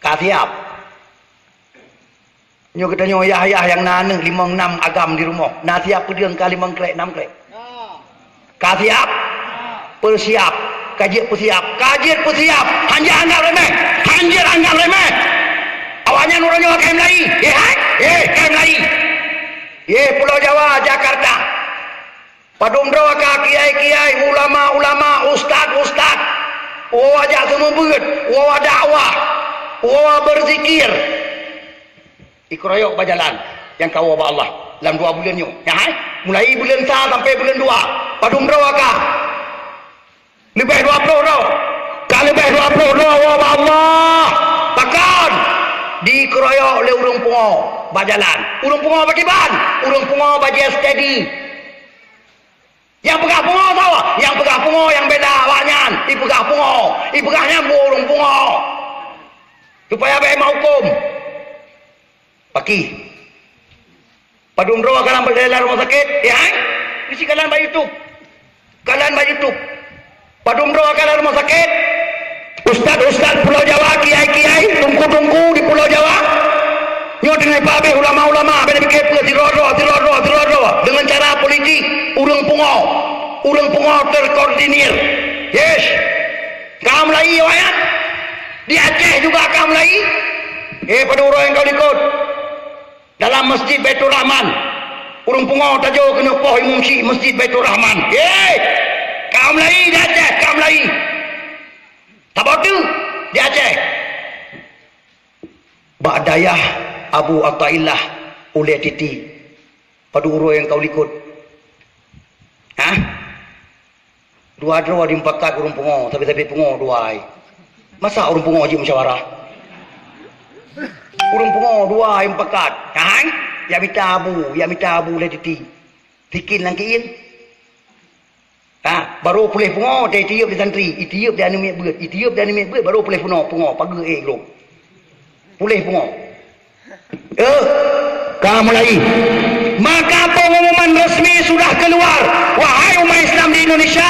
Ka siap. Nyoe geutanyoe yah-yah nyang na aneuk limong nam agam di rumoh, na siap peudeueng ka limong krek, nam krek? Ka siap? Peusiap. Ka jeuet peusiap. Ka jeuet peusiap. Han jeuet anggap remeh. Han jeuet anggap remeh. Awaknyan uroe nyoe ka mulai. Ye hai? Ye, ka mulai. Ye, Pulo Jawa, Jakarta. Padum droe ka kiai-kiai, ulama-ulama, ustaz-ustaz. Woe jak seumeubeuet, woe dakwah, woe beuzikir. Dikeroyok bak jalan nyang ka woe bak Allah lam dua buleuen nyoe. Nyan hai, mulai buleuen sa sampoe buleuen dua. Padum droe ka? Leubeh dua ploh droe. Ka leubeh dua ploh droe woe bak Allah. Pakon? Dikeroyok lé ureuëng pungo bak jalan. Ureuëng pungo pakriban? Ureuëng pungo bajée steady. Nyang peugah pungo soe? Nyang peugah pungo nyang beda awaknyan. Ipeugah pungo. Ipeugah nyan buet ureuëng pungo. Supaya bèk meuhukôm. Paki. Padum droe ka lam, lam rumoh sakét, ya, eh? Bisi kalon bak YouTube. Kalon bak YouTube. Padum droe ka lam rumoh sakét. Ustaz-ustaz Pulo Jawa, kiai-kiai, teungku-teungku di Pulo Jawa. Nyoe teungoh pabeh ulama-ulama, bèk pike peue sidroe-droe, sidroe-droe, sidroe-droe. Deungon cara politik, ureuëng pungo. Ureuëng pungo terkoordinir. Yes. Ka mulai, ya, ya. Di Aceh juga ka mulai. Eh, padum droe nyang ka likot. Dalam Masjid Baiturrahman, ureuëng pungo tajok keuneuk poh imum syik Masjid Baiturrahman. Hei! Ka mulai di Aceh, ka mulai. Saboh teuk di Aceh. Bak dayah Abu Athaillah Ulée Titi, padum ureuëng nyang ka likot. Hah? Dua droe jimupakat ureuëng pungo, sabe-sabe pungo dua ai. Masa ureuëng pungo jimusyawarah? Ureuëng pungo dua ai mupakat. Kan? Ya mita abu, ya mita abu Ulée Titi. Sikin lam keuieng. Ha, barô puléh pungo, itiyeub di santri, itiyeub di aneuk miet beuet, itiyeub di aneuk miet beuet, barô puléh pungo, pungo, pageue ék glôb. Puléh pungo. Eh, ka mulai. Maka pengumuman resmi sudah keluar. Wahai umat Islam di Indonesia,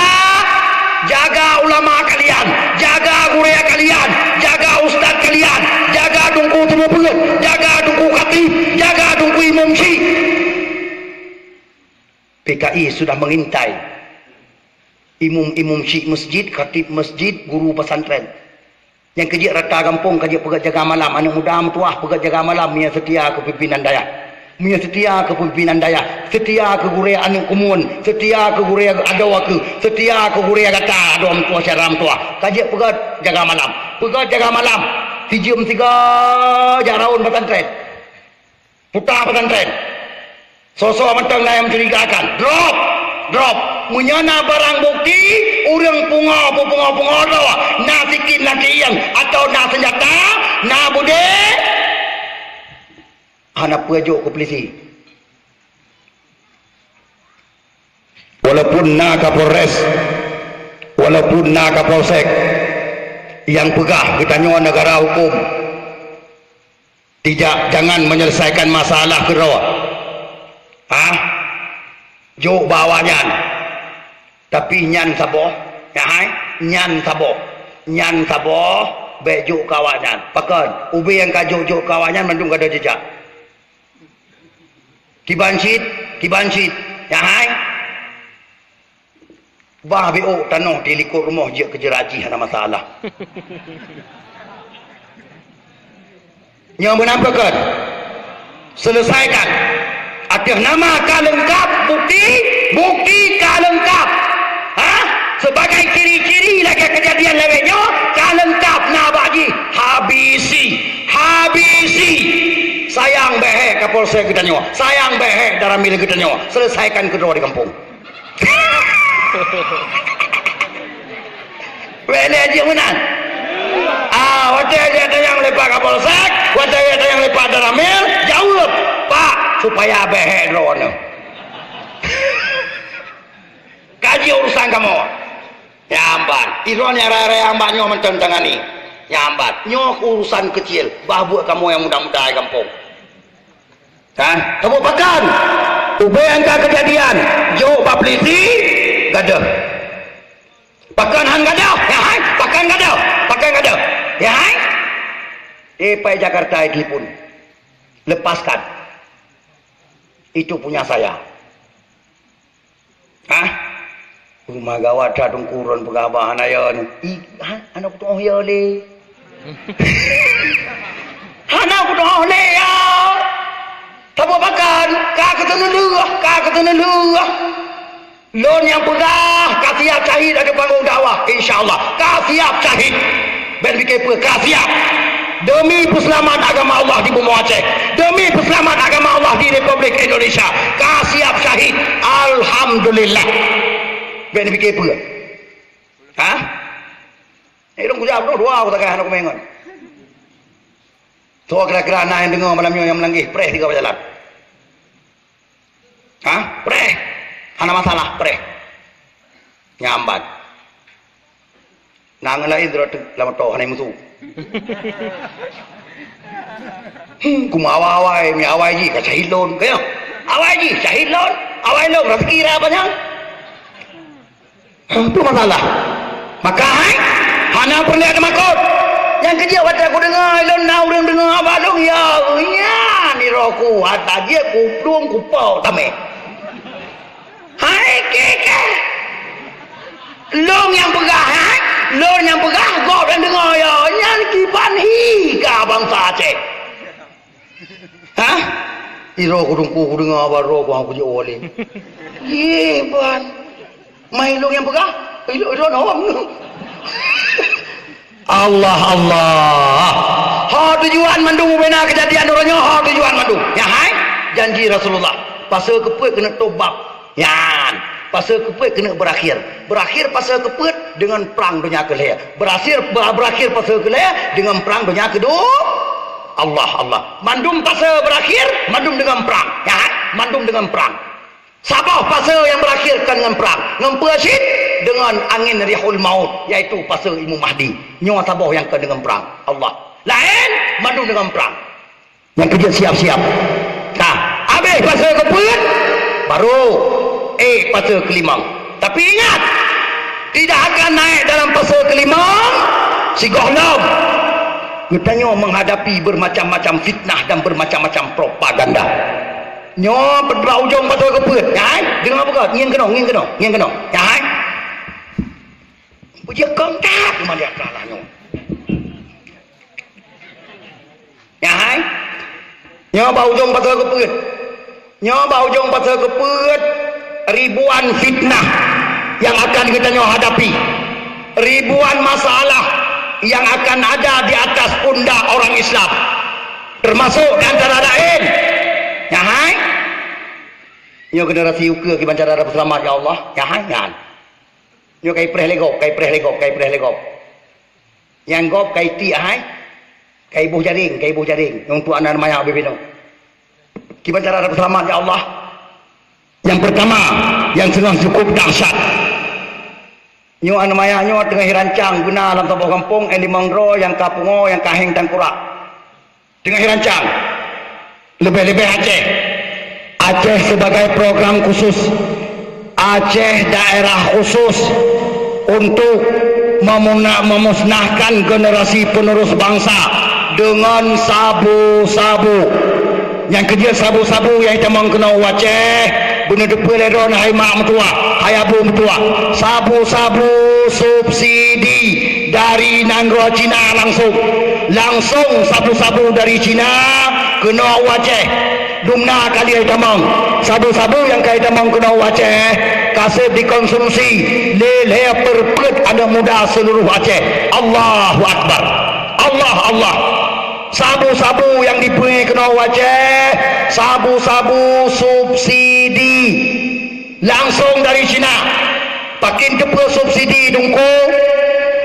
jaga ulama kalian, jaga gurée kalian, jaga ustaz kalian, jaga teungku seumeubeuet, jaga teungku khatib, jaga teungku imum syik. P K I sudah mengintai imum-imum syik masjid, khatib masjid, guru pesantren. Nyang keujeuet rata gampông ka jeuet peugét jaga malam, aneuk muda meutuwah peugét jaga malam, meunyo seutia keu pimpinan dayah. Meunyo seutia keu pimpinan dayah, seutia keu gurée aneuk keumuen, seutia keu gurée adoe keu, seutia keu gurée gata adoe meutuwah syedara meutuwah. Ka jeuet peugét jaga malam. Peugét jaga malam, sijeuem sigoe jak raun pesantren. Puta pesantren. Soe-soe mantong na nyang mencurigakan. Drop! Drop! Meunyoe na barang bukti, ureuëng pungo, peupungo-pungo droe, na sikin lam keuieng, atawa na seunjata, na beudé, hana peue jok keu polisi. Walaupun na Kapolres, walaupun na Kapolsek, nyang peugah geutanyoe negara huköm. Tidak, jangan menyelesaikan masalah keudroe. Hah? Jok bak awaknyan. Tapi nyan saboh, nyan hai, nyan saboh. Nyan saboh, bèk jok keu awaknyan. Pakon? Ubé nyang ka jok-jok keu awaknyan mandum ka ada jejak. Kiban cit, kiban cit. Nyan hai. Bah biôk tanoh di likot rumoh jeuet keu jeuraji hana masalah. Nyoe meunan pakon? Selesaikan. Ateueh nama ka leungkap, bukti, bukti ka leungkap. Ha? Sebagai ciri-ciri lagèe keujadian lawét nyoe, ka leungkap na bak jih. Habisi. Habisi. Sayang bèk hèk Kapolsek geutanyoe. Sayang bèk hèk Danramil geutanyoe. Selesaikan keudroe di gampông. Wéh lé jeuet meunan. Ah, watèe jeuet tanyong lé Pak Kapolsek, watèe jeuet tanyong lé Pak Danramil, jaweueb, "Pak, supaya bèk hèk droeneuh." Ka jeuet urusan kamoe. Nyan ban, droeneuh nyang raya-raya ban nyoe mantong tangani. Nyan ban, nyoe urusan keucil, bah buet kamoe nyang muda-muda di gampông. Kan? Saboh pakon? Ubé nyang ka keujadian, jok bak polisi, gadôh. Pakon han gadôh? Ya hai? Pakon gadôh? Pakon gadôh? Ya hai? Eh, pai Jakarta, eh, telepon. Lepaskan. Itu punya saya. Hah? Peue gawat that Teungku, droen peugah haba hana yo nyoe. I, ha, hana kutu'oh yo lé. Hana kutu'oh lé yo. Saboh pakon, ka keuteuneuh lheueh, ka keuteuneuh lheueh. Lôn nyang peugah, ka siap syahid ateueh panggong dakwah, insya Allah. Ka Siap syahid. Bèk pike peue, ka siap. Demi peuseulamat agama Allah di bumoe Aceh, demi peuseulamat agama Allah di Republik Indonesia, ka siap syahid. Alhamdulillah. Bèk pike peue. Ha? Eh, lôn kujaweueb dua, dua aku tagah aneuk kumengon. Soe kira-kira na nyang deungoe malam nyoe nyang meulangeh, preh tiga jalan. Ha? Preh. Hana masalah, preh. Nyambat. Na ngon laén sidroe teuk lam moto hana musu. Hmm, kuma awai-awai, mi awai jih ka syahid lôn, ka nyoe. Awai jih syahid lôn, awai lôn raseuki raya panyang. Hah, peue masalah? Maka hai, hana peureulèe teumakot. Nyang keujeuet watèe kudeungö, lôn na ureueng deungö haba lôn, ya, nyan nirok ku, ata jeuet kuplueng kupo tamè. Hai, kèe-kèe. Lôn nyang peugah, hai, lôn nyang peugah, gob nyang deungö, ya, nyan kiban hi ka bansa Aceh. Hah? Iroe ku teungku, kudeungö haba roe ku, hana kujok woe lé. Yé, ban. Mai lôn nyang peugah? Ilôn, ilôn awam. Allah, Allah. Ho tujuan mandum ubena keujadian uroe nyoe, ho tujuan mandum. Nyan hai, janji Rasulullah. Pasoe keupeuet keuneuk tobab. Nyan, pasoe keupeuet keuneuk beurakhir. Beurakhir pasoe keupeuet deungon prang donya keulhèe. Beurakhir, beurakhir pasoe keulhèe deungon prang donya keudua. Allah, Allah. Mandum pasoe beurakhir, mandum deungon prang. Ya, mandum deungon prang. Saboh pasoe nyang beurakhir kon deungon prang. Ngon peue cit? Deungon angén Rihul Maut, yaitu pasoe Imam Mahdi. Nyoe saboh nyang kon deungon prang. Allah. Laén, mandum deungon prang. Nyang keujeuet siap-siap. Nah, habéh pasoe keupeuet, baru, eh, pasoe keulimong. Tapi ingat, tidak akan naik dalam pasoe keulimong sigohlom. Geutanyoe menghadapi bermacam-macam fitnah dan bermacam-macam propaganda. Nyoe bak ujong pasoe keupeuet, nyan, deungoe beugöt, ngieng keunoe, ngieng keunoe, ngieng keunoe, nyan. Beujeuet kong that, meunyoe kalah nyoe. Nyan hai. Nyoe bak ujong pasoe keupeuet. Nyoe bak ujong pasoe keupeuet, ribuan fitnah yang akan geutanyoe hadapi. Ribuan masalah yang akan ada di atas pundak orang Islam. Termasuk di antara laén. Nyan hai. Nyoe generasi ukeue kiban cara tapeuseulamat, ya Allah. Nyan hai, nyan. Nyoe ka ipreh lé gob, ka ipreh lé gob, ka ipreh lé gob. Nyang gob ka itiek hai, ka iboh jaréng, ka iboh jaréng. Nyoe untuk aneuk manyak ubé-bé nyoe. Kiban cara tapeuseulamat, ya Allah. Nyang peurtama, nyang seunang cukup dahsyat. Nyoe aneuk manyak nyoe teungoh irancang beuna lam saboh gampông, eh, limong droe nyang ka pungo, nyang ka héng tangkurak. Teungoh irancang. Leubeh-leubeh Aceh. Aceh sebagai program khusus. Aceh daerah khusus untuk memuna-, memusnahkan generasi penerus bangsa dengan sabu-sabu. Nyang keujeuet sabu-sabu nyang itamong keunoe u Aceh, beuneuteupeu lé droeneuh hai mak meutuwah, hai abu meutuwah. Sabu-sabu subsidi dari nanggroe Cina langsung. Langsung sabu-sabu dari Cina keunoe u Aceh. Dumna ka lheueh itamong. Sabu-sabu nyang ka itamong keunoe u Aceh, ka sép dikonsumsi lé lhèe perpeuet aneuk muda seuluruh Aceh. Allahu Akbar. Allah, Allah. Sabu-sabu nyang dipeue keunoe u Aceh, sabu-sabu subsidi. Langsong dari Cina. Pakon teupeue subsidi teungku?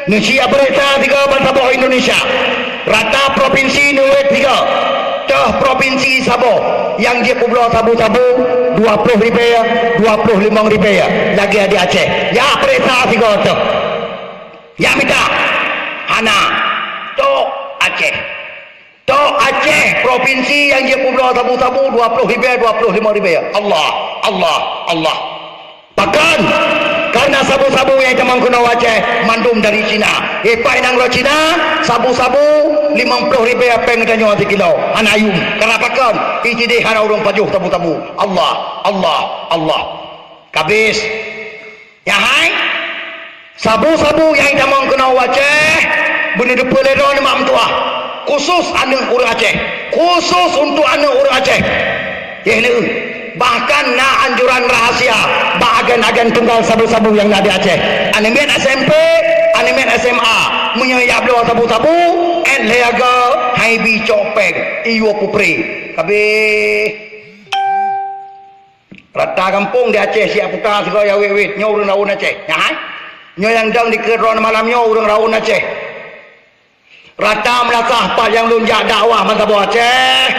Neusiap peuriksa sigoe ban saboh Indonesia. Rata propinsi neuwet sigoe. Toh propinsi saboh nyang jipubloe sabu-sabu dua ploh ribèe, dua ploh limong ribèe. Lagèe di Aceh. Jak peuriksa sigoe toh. Jak mita. Hana. Tok Aceh. Tok Aceh, propinsi nyang jipubloe sabu-sabu dua ploh ribèe, dua ploh limong ribèe. Allah, Allah, Allah. Pakon? Karena sabu-sabu nyang itamong keunoe u Aceh mandum dari Cina. Ipai nanggroe Cina, sabu-sabu limong ploh ribèe pèng tanyoe sikilo. Hana yum. Karena pakon? Isideh hana ureueng pajoh sabu-sabu. Allah, Allah, Allah. Kabis. Nyan hai, sabu-sabu nyang itamong keunoe u Aceh, beuneuteupeu lé droeneuh mak meutuwah, khusus aneuk ureueng Aceh, khusus untuk aneuk ureueng Aceh. Yeh neuh, bahkan na anjuran rahasia bak agen-agen tunggal sabu-sabu nyang na di Aceh. Aneuk miet S M P, Aneuk miet S M A, meunyoe jak bloe sabu-sabu, ét lhèe agoe, hai bi cok péng, iyue kupre. Kabeh. Rata gampông di Aceh siat puta sigoe ya wét-wét, nyoe ureueng raun Aceh. Nyan hai. Nyoe nyang dong dikeue droeneuh malam nyoe ureueng raun Aceh. Rata meulasah pat nyang lôn jak dakwah meusaboh Aceh,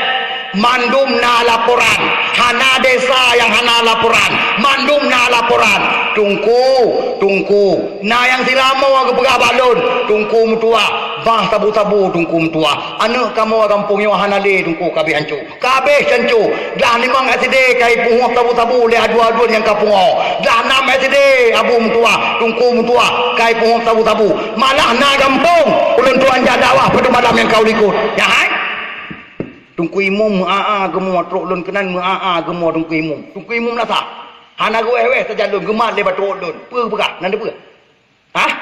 mandum na laporan. Hana desa nyang hana laporan. Mandum na laporan. Teungku, teungku, na nyang siramoe geupeugah bak lôn, teungku meutuah, bah sabu-sabu teungku meutuah. Aneuk kamoe gampông nyoe hana lé teungku, kabeh hanco. Kabeh hanco. Glah limong S D ka ipuhôk sabu-sabu lé aduen-aduen nyang ka pungo. Glah nam S D abu meutuah, teungku meutuah ka ipuhôk sabu-sabu. Malah na gampông ulôn tuan jak dakwah padum malam nyang ka u likot. Nyan hai. Teungku Imum meu-a-a geumoe trok lôn keunan meu-a-a geumoe Teungku Imum. Teungku Imum meulasah. Hana geuwéh-wéh sajan lôn geumat lé batrok lôn. Peue geupeugah? Nan peue? Hah?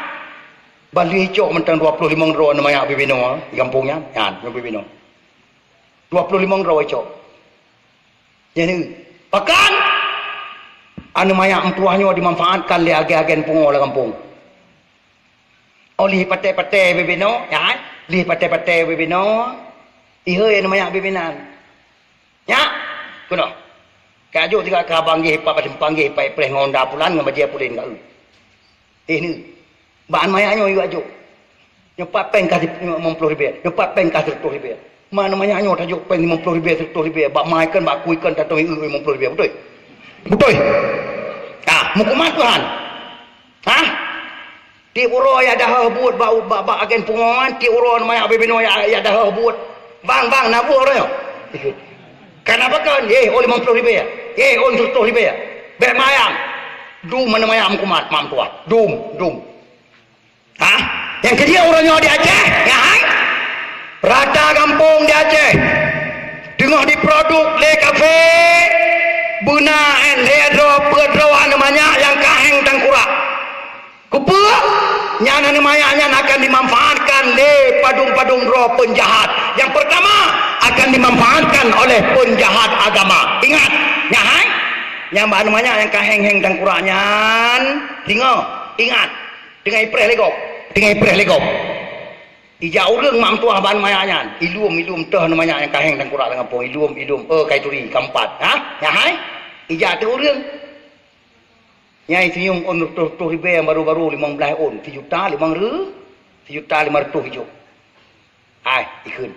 Bah lheueh icok mantong dua ploh limong droe aneuk manyak bibinoe di gampông nyan. Nyan, nyoe bibinoe. Dua ploh limong droe icok. Nyan, pakon? Aneuk manyak meutuah nyoe dimanfaatkan lé agen-agen pungo lam gampông. Oh, lheueh patéh-patéh bibinoe, nyan, lheueh patéh-patéh bibinoe, ihôi aneuk manyak bibinoe. Nyak, keunoe. Ka jok siga keu abang gèh, pat simpang gèh, pat ipreh ngon Honda pulan, ngon bajèe pulen ka eu. Eh, ni. Bak aneuk manyak nyoe yue jok. Nyoe pat péng ka limong ploh ribèe, nyoe pat péng ka sireutôh ribèe. Ma aneuk manyak nyoe tajok péng limong ploh ribèe, sireutôh ribèe, bak ma ikon, bak ku ikon, tatong ieu limong ploh ribèe. Beutôi? Beutôi? Ah, meukumat Tuhan. Hah? Tiep uroe jak dahôh buet bak, bak, bak agen pungo nyan, tiep uroe aneuk manyak bibinoe jak, jak dahôh buet. Bang, bang, na buet uroe nyoe? Kana pakon? Yeh, oh limong ploh ribèe. Yeh, oh sireutôh ribèe. Bèk mayang. Dum aneuk manyak meukumat, mak meutuah. Dum, dum. Hah? Nyang keujeuet uroe nyoe di Aceh, nyan hai? Rata gampông di Aceh teungoh jiproduk lé kafé, beuna ét lhèe droe peuet droe aneuk manyak nyang ka héng tangkurak. Keupeue? Nyan aneuk manyak nyan akan dimanfaatkan lé padum-padum droe peunjahat. Nyang peurtama, akan dimanfaatkan oleh peunjahat agama. Ingat, nyan hai? Nyang bak aneuk manyak nyang ka héng-héng tangkurak nyan, deungö, ingat, teungoh ipreh lé gob, teungoh ipreh lé gob. Ijak ureueng mak meutuah bak aneuk manyak nyan, ilum, ilum teuh aneuk manyak nyang ka héng tangkurak lam gampông, ilum, ilum, eh, kai turi, ka meupat. Hah? Nyan hai? Ijak teuh ureueng. Nyan isunyueng ôn reutôh-reutôh ribèe nyang baru-baru limong blaih ôn, sijuta limong reu-, sijuta limong reutôh ijok. Hai, ikheun.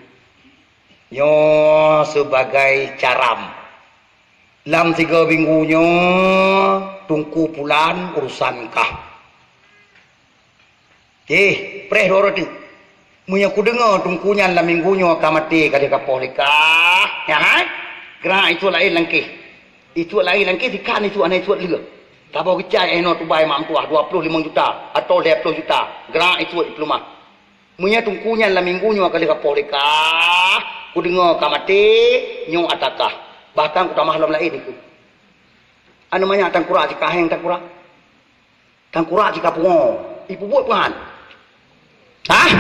Nyoe sibagai caram. Lam tiga minggu nyoe, Teungku Pulan urusan kah. Keh, preh dua uroe teuk. Meunyoe kudeungoe teungku nyan lam minggu nyoe ka maté ka lheueh kapoh lé kah, nyan hai? Geura isuet laén langkeh. Isuet laén langkeh, sikan isuet hana isuet lheueh. Saboh geucai eh noe tubai mak meutuah dua ploh limong juta atau lhèe ploh juta. Geura isuet dipeuleumah. Meunyoe teungku nyan lam minggu nyoe ka lheueh kapoh lé kah, kudeungoe ka maté, nyoe ata kah. Bahkan kutamah lom laén ikheun. Aneuk manyak tangkurak cit ka héng tangkurak. Tangkurak cit ka pungo, ipeubuet peue han? Hah?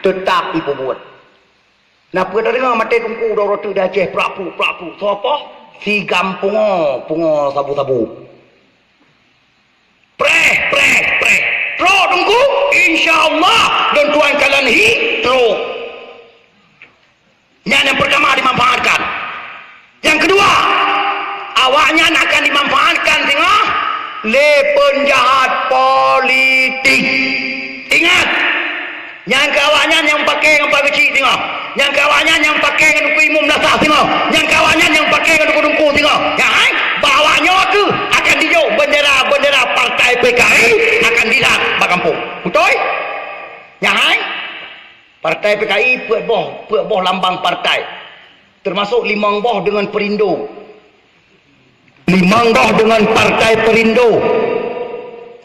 Teutap ipeubuet. Na peue tadeungoe maté teungku dua uroe teuk di Aceh, prak puk, prak puk. Soe poh? Si gam pungo, pungo sabu-sabu. Preh, preh, preh. Trok teungku, insya Allah, lôn tuan kalon hi, trok. Nyan nyang peurtama dimanfaatkan. Nyang keudua, awaknyan akan dimanfaatkan singoh lé peunjahat politik. Ingat, nyang keu awaknyan nyang paké ngon Pak Geuchik singoh. Nyang keu awaknyan nyang paké ngon Teungku Imum Lasah singoh. Nyang keu awaknyan nyang paké ngon teungku-teungku singoh. Nyan hai, bak awaknyoe kheueh akan dijok bendera-bendera partai P K I akan dilat bak gampông. Beutôi? Nyan hai? Partai P K I peuet boh, peuet boh lambang partai, teumasok limong boh deungon Perindo. Limong boh deungon Partai Perindo.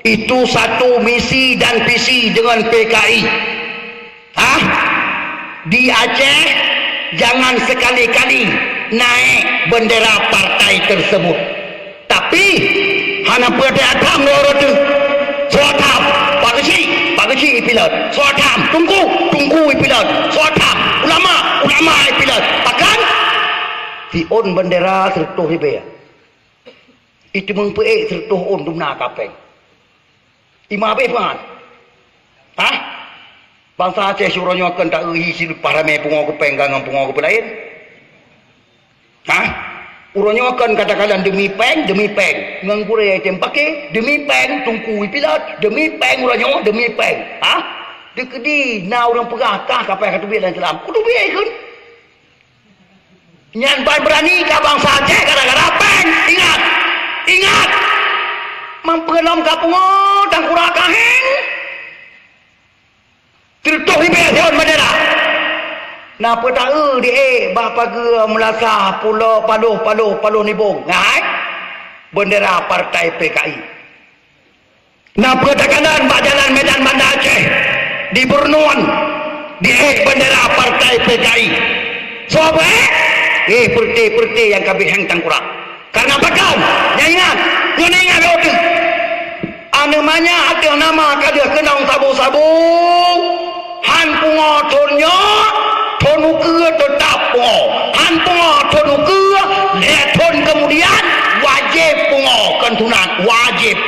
Itu satu misi dan visi deungon P K I. Hah? Di Aceh, jangan sekali-kali naik bendera partai tersebut. Tapi, hana peue teuatam lôn rot teuh. Soe tham, Pak Geuchik, Pak Geuchik ipilot. Soe tham, Teungku, Teungku ipilot. Soe tham, ulama, ulama ipilot. Pakon? Siôn bendera sireutôh ribèe. Iteumeung peuék sireutôh ôn dumna kapéng. Ima abéh peue han? Hah? Bansa Aceh si uroe nyoe kon ta-eu hi sileupah ramé pungo keu péng ka ngon pungo keu peulaén? Hah? Uroe nyoe kon katakanlah demi péng, demi péng. Ngon gurée tem paké, demi péng, teungku ipilot, demi péng uroe nyoe, demi péng. Hah? Teukeudi na ureuëng peugah kah kapai ka teubiet lam Islam. Kuteubiet kheun. Nyan ban beurani ka bansa Aceh gara-gara péng. Ingat! Ingat! Mampeue lom ka pungo, tangkura ka héng. Teutoh ibée sion bendera. Na peue ta-eu di ék bak pageue meulasah pulo paloh, paloh, paloh nibong. Ngai? Bendera partai P K I. Na peue takalon bak jalan Medan Banda Aceh di Beureunuen di ék bendera partai P K I. Soe beuék? Eh, peureuté-peureuté nyang ka beuhéng tangkura. Kareuna pakon? Nyan ingat, nyoe ingat lé uteuk. Aneuk manyak ateueh nama ka deuh keunong sabu-sabu, han pungo thon nyoe, thon ukeue teutap pungo. Han pungo thon ukeue, lhée thon keumudian, wajéb pungo, kon sunat, wajéb.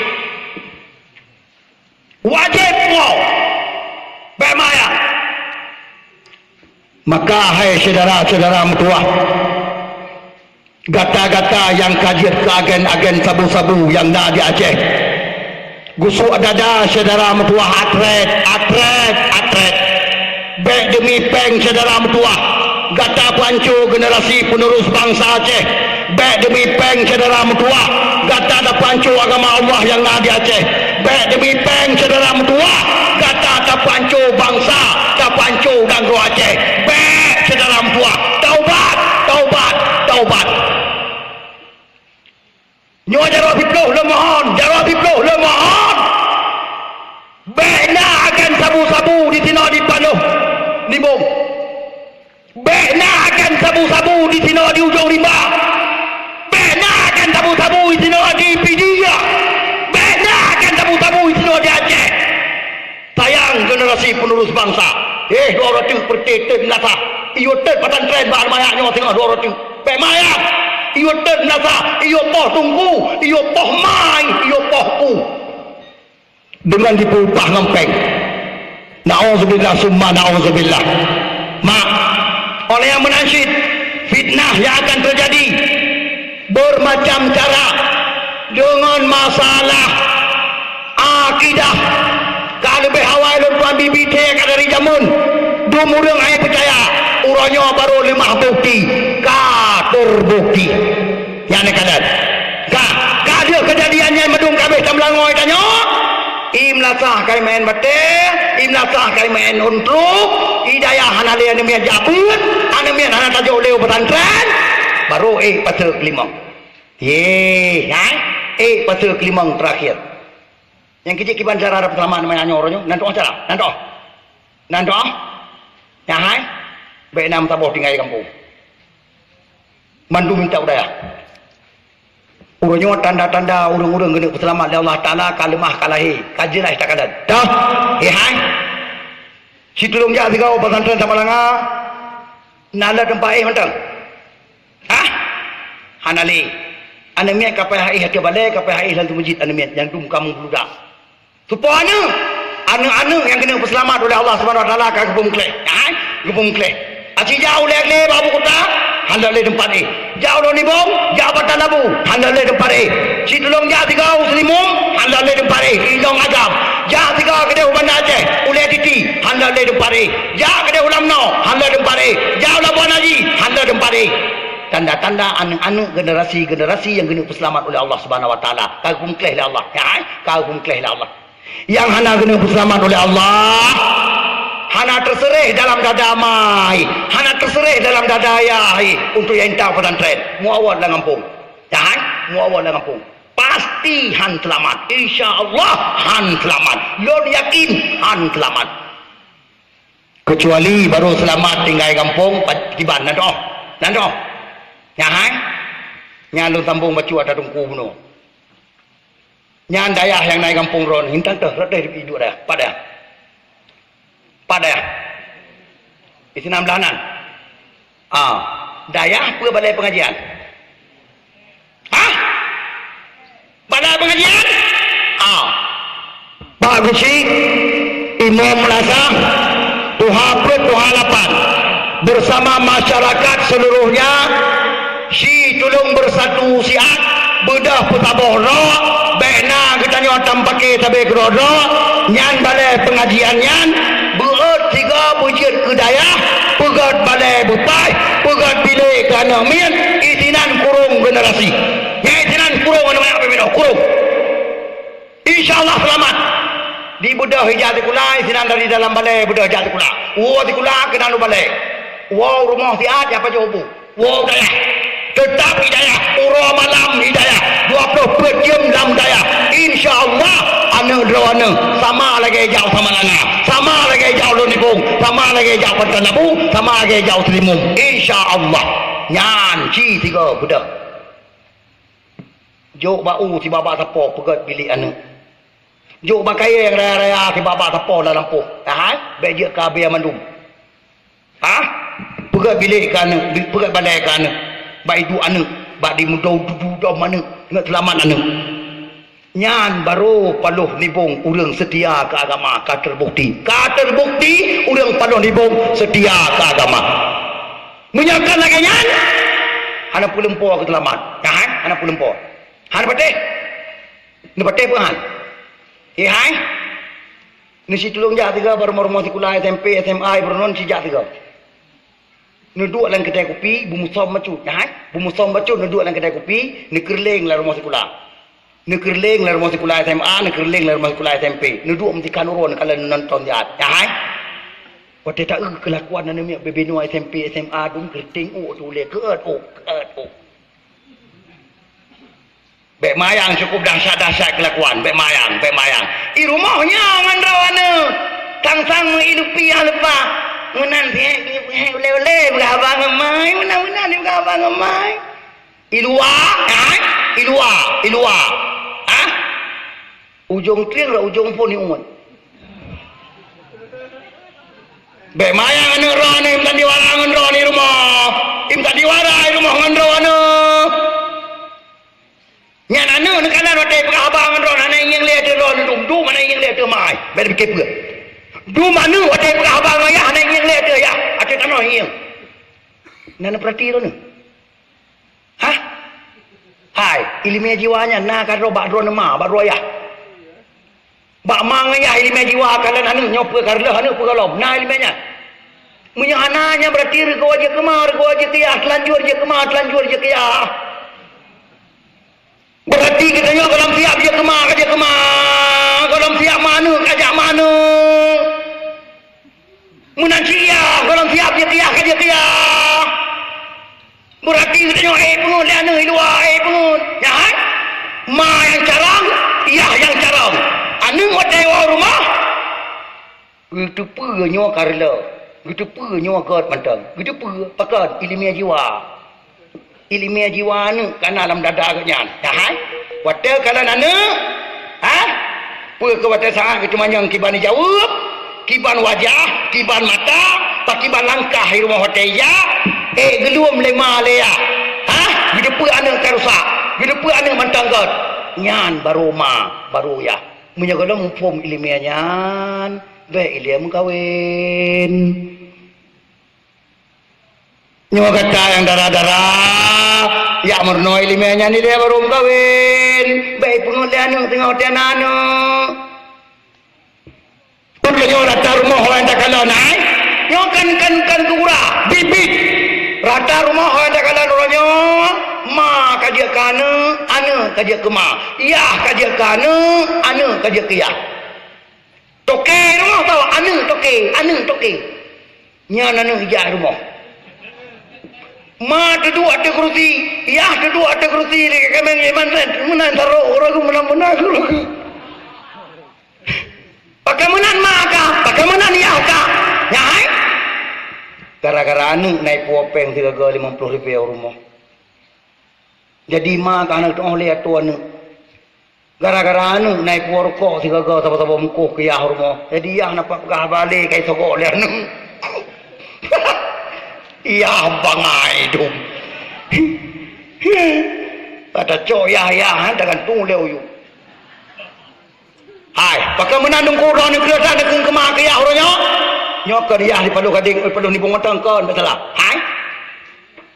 Wajéb pungo. Bék mayang. Maka, hai syedara-syedara meutuwah, gata-gata nyang ka jeuet keu agen-agen sabu-sabu nyang na di Aceh, gusok dada syedara meutuwah, atrét, atrét, atrét. Bék demi péng syedara meutuwah, gata peuhanco generasi penerus bansa Aceh. Bék demi péng syedara meutuwah, gata tapeuhanco agama Allah nyang na di Aceh. Bék demi péng syedara meutuwah, gata tapeuhanco bansa, tapeuhanco nanggroe Aceh. Bék syedara meutuwah, taubat, taubat, taubat! Nyoe jaroe siploh lôn mohon, jaroe siploh lôn mohon! Bék na agen sabu-sabu disinoe di paloh nibong. Bék na agen sabu-sabu disinoe di ujong rimba. Bék na agen sabu-sabu disinoe di Pidie. Bék na agen sabu-sabu disinoe di Aceh. Sayang generasi penerus bansa. Eh, dua ratus perti teuh meunasah. Iyue teuh pesantren bak manyak nyoe singoh dua ratus. Bék mayang. Iyue teuh meunasah. Iyue poh teungku. Iyue poh mai. Iyue poh u. Deungon jipeuupah ngon péng. Na'udzubillah summa na'udzubillah. Mak, oleh nyang meunan cit, fitnah nyang akan teujadi beumacam cara deungon masalah akidah. Ka leubeh awai lôn tuan bibi thée ka dari jameun. Dum ureuëng hai peucaya, uroe nyoe barô leumah bukeuti, ka teubukeuti. Nyan neukalon. Ka, ka deuh keujadian nyan meudong ka abéh tameulangoe tanyoe. Ié meulasah ka imeu'en batée, ié meulasah ka imeu'en ôn trok, ié dayah hana lé aneuk miet jak beuet, aneuk miet hana tajok lé u pesantren, barô ék pasoe keulimong. Yeh, hai, ék pasoe keulimong teurakhir. Nyang keujiek kiban cara dapeuseulamat nyoe, nyoe, nan tu'oh cara, nan tu'oh. Nan tu'oh. Nyan hai, bék na meusaboh tinggai gampông. Mandum intat u dayah. Uroe nyoe tanda-tanda ureuëng-ureuëng geuneuk peuseulamat lé Allah Taala ka leumah ka lahé, ka jeulaih takalon. Dah, he hai. Siteulông jak sigoe pesantren Samalanga, na le teumpat éh mantong? Hah? Hana lé. Aneuk miet ka payah éh ateueh balée, ka payah éh lam meuseujid aneuk miet nyang dum ka meubludak. Soe po aneuk? Aneuk-aneuk nyang keuneuk peuseulamat ulée Allah Subhanahu Wa Taala ka geupeumeukleh. Hai, geupeumeukleh. Aci jak ulée glé bak Abu Kuta, hana lé teumpat éh. Jak u Nibong, jak Bata Labu, hana lé teumpat éh. Siteulông jak sigoe u Seulimum, hana lé teumpat éh. Inong agam. Jak sigoe keudeh u Banda Aceh, ulée Titi, hana lé teumpat éh. Jak keudeh u Lamno, hana lé teumpat éh. Jak u Labuan Haji, hana lé teumpat éh. Tanda-tanda aneuk-aneuk generasi-generasi nyang keuneuk peuseulamat ulée Allah Subhanahu Wa Taala. Ka geupeumeukleh lé Allah. Hai, ka geupeumeukleh lé Allah. Nyang hana keuneuk peuseulamat ulée Allah, hana teuseureh dalam dada mai, hana teuseureh dalam dada ayah untuk nyang intat pesantren. Muawat lam gampông. Nyan, muawat lam gampông. Pasti han seulamat. Insya Allah, han seulamat. Lôn yakin, han seulamat. Keucuali barô seulamat tinggai gampông, pat-, kiban, nan tu'oh. Nan tu'oh. Nyan hai. Nyan lôn sambông bacut ata teungku bunoe. Nyan dayah nyang na i gampông droeneuh, intan teuh, rot deh iduek dayah. Pat dayah? Pat dayah? Di sinan blaih nan. Ah, dayah peue balai pengajian? Hah? Balai pengajian? Ah. Pak Gusi, imo Meulasah, tuha peuet, tuha lapan, bersama masyarakat seluruhnya, si tulông bersatu siat, beudôh peusaboh droe, bèk na geutanyoe tampakè sabé keudroe-droe, nyan balèe peungajian nyan, beuet sigoe beujeuet keu dayah, peugöt balèe beupaih, peugöt bilék keu aneuk miet, isinan kurông generasi. Nyan isinan kurông aneuk miet, kurông. Insya Allah seulamat. Di beudôh ija sikula, sinan dari dalam balèe beudôh ija sikula. Woe sikula keunan u balèe. Woe rumoh siat, ya pajoh bu. Woe dayah. Teutap hidayah. Uroe malam hidayah. Dua ploh peuet jeuem lam dayah. Insya Allah, aneuk droeneuh sama lagèe jak Samalanga, sama lagèe jak Lôn Nibong, sama lagèe jak Panton Labu, sama lagèe jak Seulimum. Insya Allah. Nyan ci sigoe beudôh. Jok bak u sibak-bak sapo peugöt bilék aneuk. Jok bak kayèe raya-raya sibak-bak sapo lam lampôh. Hai, bèk jeuet keu abèe mandum. Hah? Peugöt bilék keu aneuk, bi-, peugöt balèe keu aneuk. Bak iduek aneuk, bak di mudô dudu dom aneuk, ngon seulamat aneuk. Nyan barô paloh nibông ureueng seutia keu agama ka teubukti. Ka teubukti ureueng paloh nibông seutia keu agama. Meunyoe kon lagèe nyan, hana peuleumpo keu seulamat. Nyan, hana peuleumpo. Hana patéh. Neupatéh peue han? He hai? Neusitulông jak sigoe bak rumoh-rumoh sikula S M P, S M A, iburunon sijak sigoe. Neuduek lam keutai kupi, beumusom bacut. Nyan hai? Beumusom bacut neuduek lam keutai kupi, neukeureuléng lam rumoh sikula. Neukeureuléng lam rumoh sikula S M A, neukeureuléng lam rumoh sikula S M P. Neuduek meusikan uroe neukalon neunonton siat. Nyan hai? Watèe taeu keulakuan aneuk miet bubena S M P, S M A dum keureuteng ôk tu lé keuet ôk, keuet ôk. Bèk mayang, cukup dahsyat-dahsyat keulakuan. Bèk mayang, bèk mayang. I rumoh nyoe ngon droeneuh. Sang-sang meu i lupi nyang leupah. Meunan sihek, sihek ulèe-ulèe peugah haba ngon mai. Meunan-meunan peugah haba ngon mai. I luwa, kan? I luwa, i luwa. Hah? Ujông trieng rot ujông phôn iuet. Bèk mayang aneuk droeneuh, im sandiwara ngon droeneuh i rumoh. Im sandiwara i rumoh ngon droeneuh. Nyan aneuk neukalon watèe peugah haba ngon droeneuh, hana ingieng lé ateueh droeneuh dum, dum hana ingieng lé ateueh mai. Bèk neupiké peue. Dum aneuk watèe peugah haba ngon yah, hana ingieng lé ateueh yah, ateueh tanoh ingieng. Na neupeurati droeneuh? Hah? Hai, ileumèe jiwa nyan na ka droe bak droeneuh ma, bak droe yah. Bak ma ngon yah ileumèe jiwa kalon aneuk nyoe peue ka reuloh aneuk peue gohlom. Na ileumèe nyan. Meunyoe hana nyan, beurati reugoe jeuet keu ma, reugoe jeuet keu yah, teulanjur jeuet keu ma, teulanjur jeuet keu yah. Beurati geutanyoe gohlom siab jeuet keu ma, ka jeuet keu ma, gohlom siab ma aneuk, ka jak ma aneuk. Meunan cit yah, gohlom siab jeuet keu yah, ka jeuet keu yah. Beurati geutanyoe ék peungeut lé aneuk i luwa, ék peungeut. Nyan, ma nyang carông, yah nyang carông. Aneuk watèe woe u rumoh, geuteupeue nyoe ka reuloh, geuteupeue nyoe göt mantong. Geuteupeue, pakon? Ileumèe jiwa. Ileumèe jiwa aneuk ka na lam dada geuh nyan. Nyan hai? Watèe kalon aneuk, ha? Peue keu watèe saát geuteumanyong kiban jaweueb, kiban wajah, kiban mata, pakiban langkah i rumoh watèe ijak, ék geulom lé ma lé yah. Ha? Geuteupeue aneuk ka rusak, geuteupeue aneuk mantong göt. Nyan barô ma, barô yah. Meunyoe gohlom muphom ileumèe nyan, bèk ilèe meukawen. Nyoe gata nyang dara-dara, jak meurunoe ileumèe nyan ilèe barô meukawen. Bèk ipeungeut lé aneuk teungoh watèe na aneuk. Kon nyoe rata rumoh nyang takalon, hai? Nyoe kan, kan, kan keu gura, bit-bit. Rata rumoh nyang takalon uroe nyoe, ma ka jeuet keu aneuk, aneuk ka jeuet keu ma. Yah ka jeuet keu aneuk, aneuk ka jeuet keu yah. Toke rumoh tau, aneuk toke, aneuk toke. Nyan aneuk ijak rumoh. Ma teuduek ateueh keurusi, yah teuduek ateueh keurusi, lé kaméng iman red, meunan sarok, uroe geuh meunan-meunan, uroe geuh. Pakon meunan ma ka, pakon meunan yah ka. Nyan hai? Gara-gara aneuk na ipuwoe péng sigaga limong ploh ribèe u rumoh. Jadi ma ka hana geutu'oh lé atô aneuk. Gara-gara aneuk na ipuwoe rukok sigaga saboh-saboh meukoh keu yah rumoh. Jadi yah na pat peugah haba lé ka isogok lé aneuk. Yah bangai dum. Ka tacok yah-yah, tagantung lé u yup. Hai, pakon meunan Teungku droeneuh kreueh that neukheun keumah keu yah uroe nyoe? Nyoe kon yah di Padum Gadeng, Padum Nibong mantong kon, beusalah. Hai.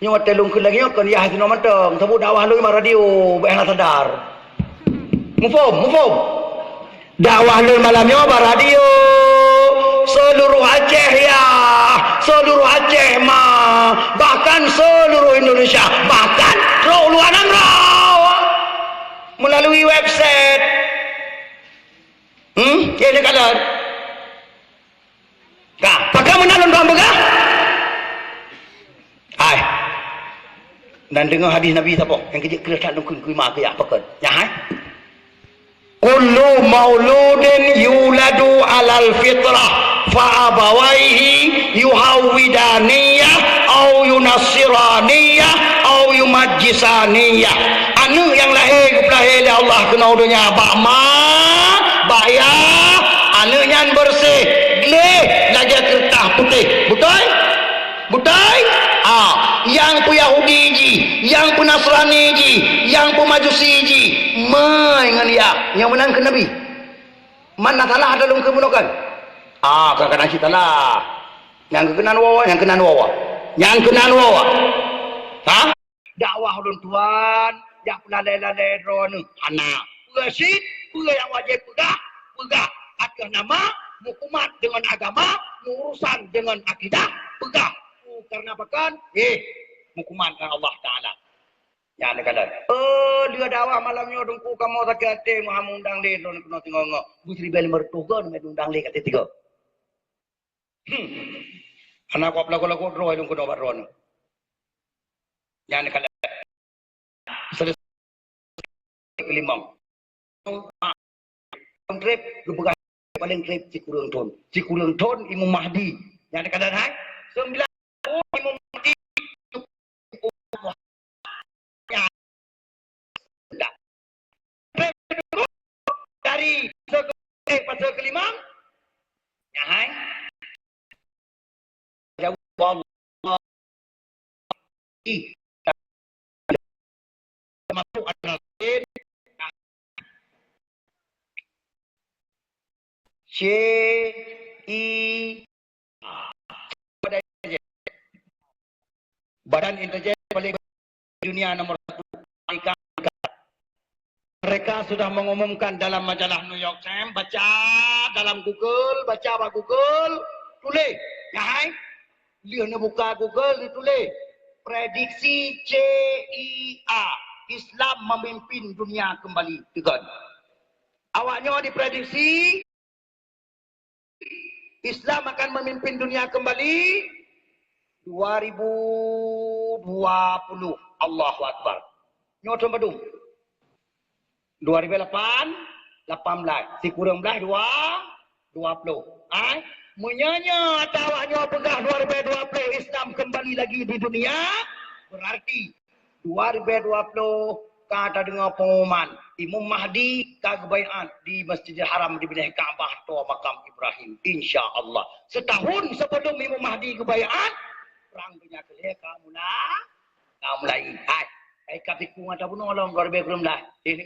Nyoe watèe lôn kheun lagèe nyoe kon yah sinoe mantong, saboh dakwah lôn bak radio, bèk hana sadar. Muphom, muphom. Dakwah lôn malam nyoe bak radio, seuluruh Aceh ya, seuluruh Aceh ma, bahkan seuluruh Indonesia, bahkan trok luwa nanggroe. Meulalu website. Hmm? Nyan neukalon. Ka, pakon meunan lôn tuan peugah? Hai. Dan deungoe hadis Nabi saboh, nyang keu jeuet kreueh that lôn kheun keu ma keu yah pakon. Nyan hai. Kullu mauludin yuladu alal fitrah fa abawaihi yuhawwidaniyah au yunassiraniyah au yumajjisaniyah. Aneuk nyang lahé geupeulahé lé Allah keunoe donya bak ma, bak yah, aneuk nyan beureuséh, gleh lagèe keureutah putéh. Beutôi? Beutôi? Ah, nyang peu Yahudi jih, nyang peu Nasrani jih, nyang peu Majusi jih, meu'en ngon yah. Nyang meunan kheun Nabi. Man na salah ata lôn kheun bunoe kan? Ah, kadang-kadang cit salah. Nyang keunan woe, nyang keunan woe. Nyang keunan woe. Ha? Dakwah ulôn tuan, jak peulalée-lalée droeneuh. Hana. Peue cit, peue nyang wajéb peugah, peugah. Ateueh nama meukumat deungon agama, meuurusan deungon akidah, peugah. Peue kareuna pakon? Eh, meukumat ngon Allah Taala. Nyan neukalon. Oh, lheueh dakwah malam nyoe Teungku kamoe sakét até, meuham undang lé droeneuh keunoe singoh-ngoh. Beusiribée limong reutôh goe neumeuundang lé ka tiga. Hmm. Hana kupeulagu-lagu droe lôn keunoe bak droeneuh. Nyan neukalon. Selesai keulimong. Treb geupeugah paléng treb sikureueng thon. Sikureueng thon Imam Mahdi. Nyan neukalon hai. Seumbilan thon Imam Mahdi. Dari fase keulimong, nyan hai. Jaweueb Allah. Ih. Termasuk adalah C I A. Badan intelijen paling dunia nomor satu, Amerika Serikat. Mereka sudah mengumumkan dalam majalah New York Times, baca dalam Google, baca bak Google, tuléh. Nyan hai, lheueh neubuka Google, neutuléh, prediksi C I A, Islam memimpin dunia kembali, teukon. Awak nyoe diprediksi Islam akan memimpin dunia kembali dua ribu dua puluh. Allahu Akbar. Nyoe thon padum? Dua ribu lapan, lapan belas. Sikureueng belas, dua, dua puluh. Hai? Meunyoe nyoe ata awak nyoe peugah dua ribu dua puluh Islam kembali lagi di dunia, berarti dua ribu dua puluh ka tadeungoe pengumuman, Imam Mahdi ka geubaiat di Masjidil Haram di binéh Ka'bah, toh makam Ibrahim, insya Allah. Setahun sebelum Imam Mahdi geubaiat, perang dunia keulhèe ka mula, ka mulai. Hai, ka ikab tiku ngon tabunoe lom dua ribu dua puluh. Eh,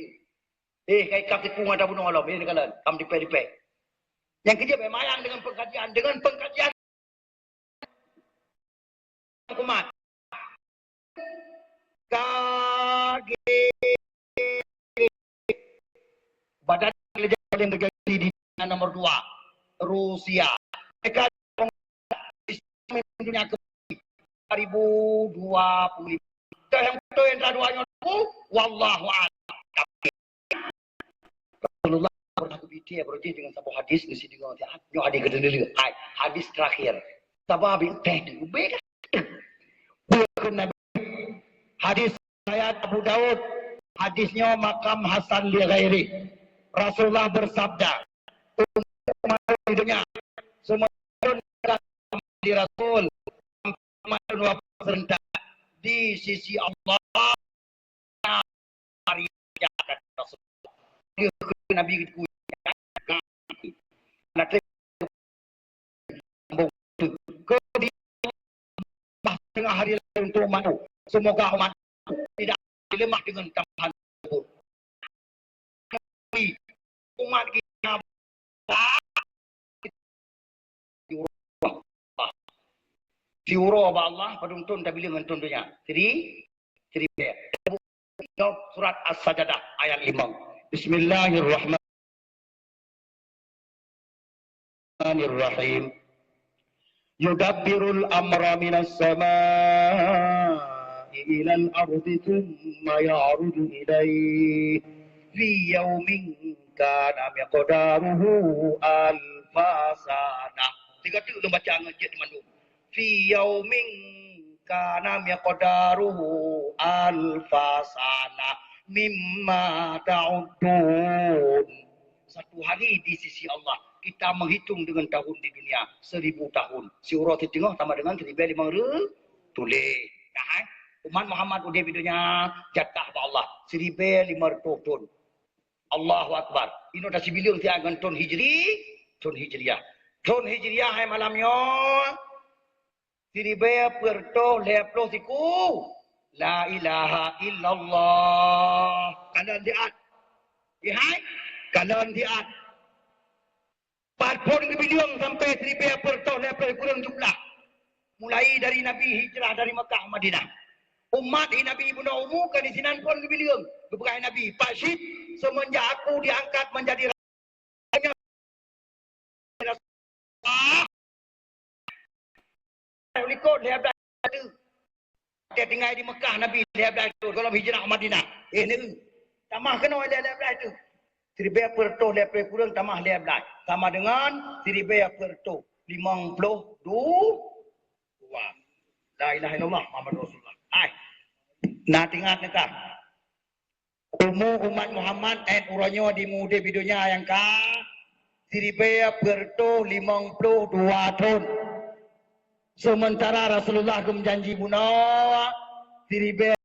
eh, ka ikab tiku ngon tabunoe lom, eh, neukalon, kam dipèe-dipèe. Nyang keujeuet memang deungon pengkajian, deungon pengkajian kumat. K G B, Badan Intelijen Paling Tergelincir di Dunia nomor dua, Rusia. Mereka dunia ke dua ribu dua puluh lima. Dah yang betul yang dah dua nyoe, wallahu a'lam. Rasulullah pernah geupiké beureuti deungon saboh hadis, geuseudeungoe siat. Nyoe hadis keudua, hai, hadis terakhir. Saba bi teh di ubé kan? Bukan Nabi. Hadis riwayat Abu Daud. Hadis nyoe makam hasan li ghairi. Rasulullah bersabda, "Umat di dunia, semua di Rasul, sampai wafat serentak di sisi Allah." Nabi tengah hari lahir untuk umat. Semoga umat tidak dilemah dengan tambahan kubur. Umat kita Siuroe bak Allah padum thon tabileung ngon thon donya. Siri, siribèe. Surat As-Sajadah ayat limong. Bismillahirrahmanirrahim. Yudabbirul amra minas sama'i ilal ardi tsumma ya'ruju ilaihi fi yaumin kana miqdaruhu alfa sanah. Tiga tu ulôn baca ngon jeuet mandum. Fi yaumin kana miqdaruhu alfa sanah mimma ta'uddun. Satu hari di sisi Allah, kita menghitung dengan tahun di dunia seribu tahun. Siuroe siteungoh sama dengan siribèe limong reutôh. Tuléh. Nah, hai. Umat Muhammad udeb di dunia jatah bak Allah siribèe limong reutôh thon. Allahu Akbar. Inoe tasibileung siat ngon thon Hijri, thon Hijriah. Thon Hijriah hai malam nyoe, siribèe peuet reutôh lhèe plôh siku. La ilaha illallah. Kalon siat. Ih hai? Kalon siat. Pat phon geubileung sampai siribèe peuet reutôh lhèe plôh sikureueng jumlah. Mulai dari Nabi hijrah dari Mekah Madinah. Umat Nabi bunoe umu ka disinan phon geubileung. Geupeugah Nabi, "Pak Syed, semenjak aku diangkat menjadi raja, likot lhèe blaih teuk." Watèe tinggai di Mekah Nabi lhèe blaih thon, gohlom hijrah Madinah. Eh, neu. Tamah keunoe lhèe, lhèe blaih teuk. Siribèe peuet reutôh lhèe plôh sikureueng tamah lhèe blaih. Sama dengan siribèe peuet reutôh limong plôh dua. La ilaha illallah Muhammadur Rasulullah. Hai. Na teuingat neukah? Umu umat Muhammad 'et uroe nyoe di udeb di donya nyang ka siribèe peuet reutôh limong plôh dua thon. Seumeuntara Rasulullah geumeujanji bunoe siribèe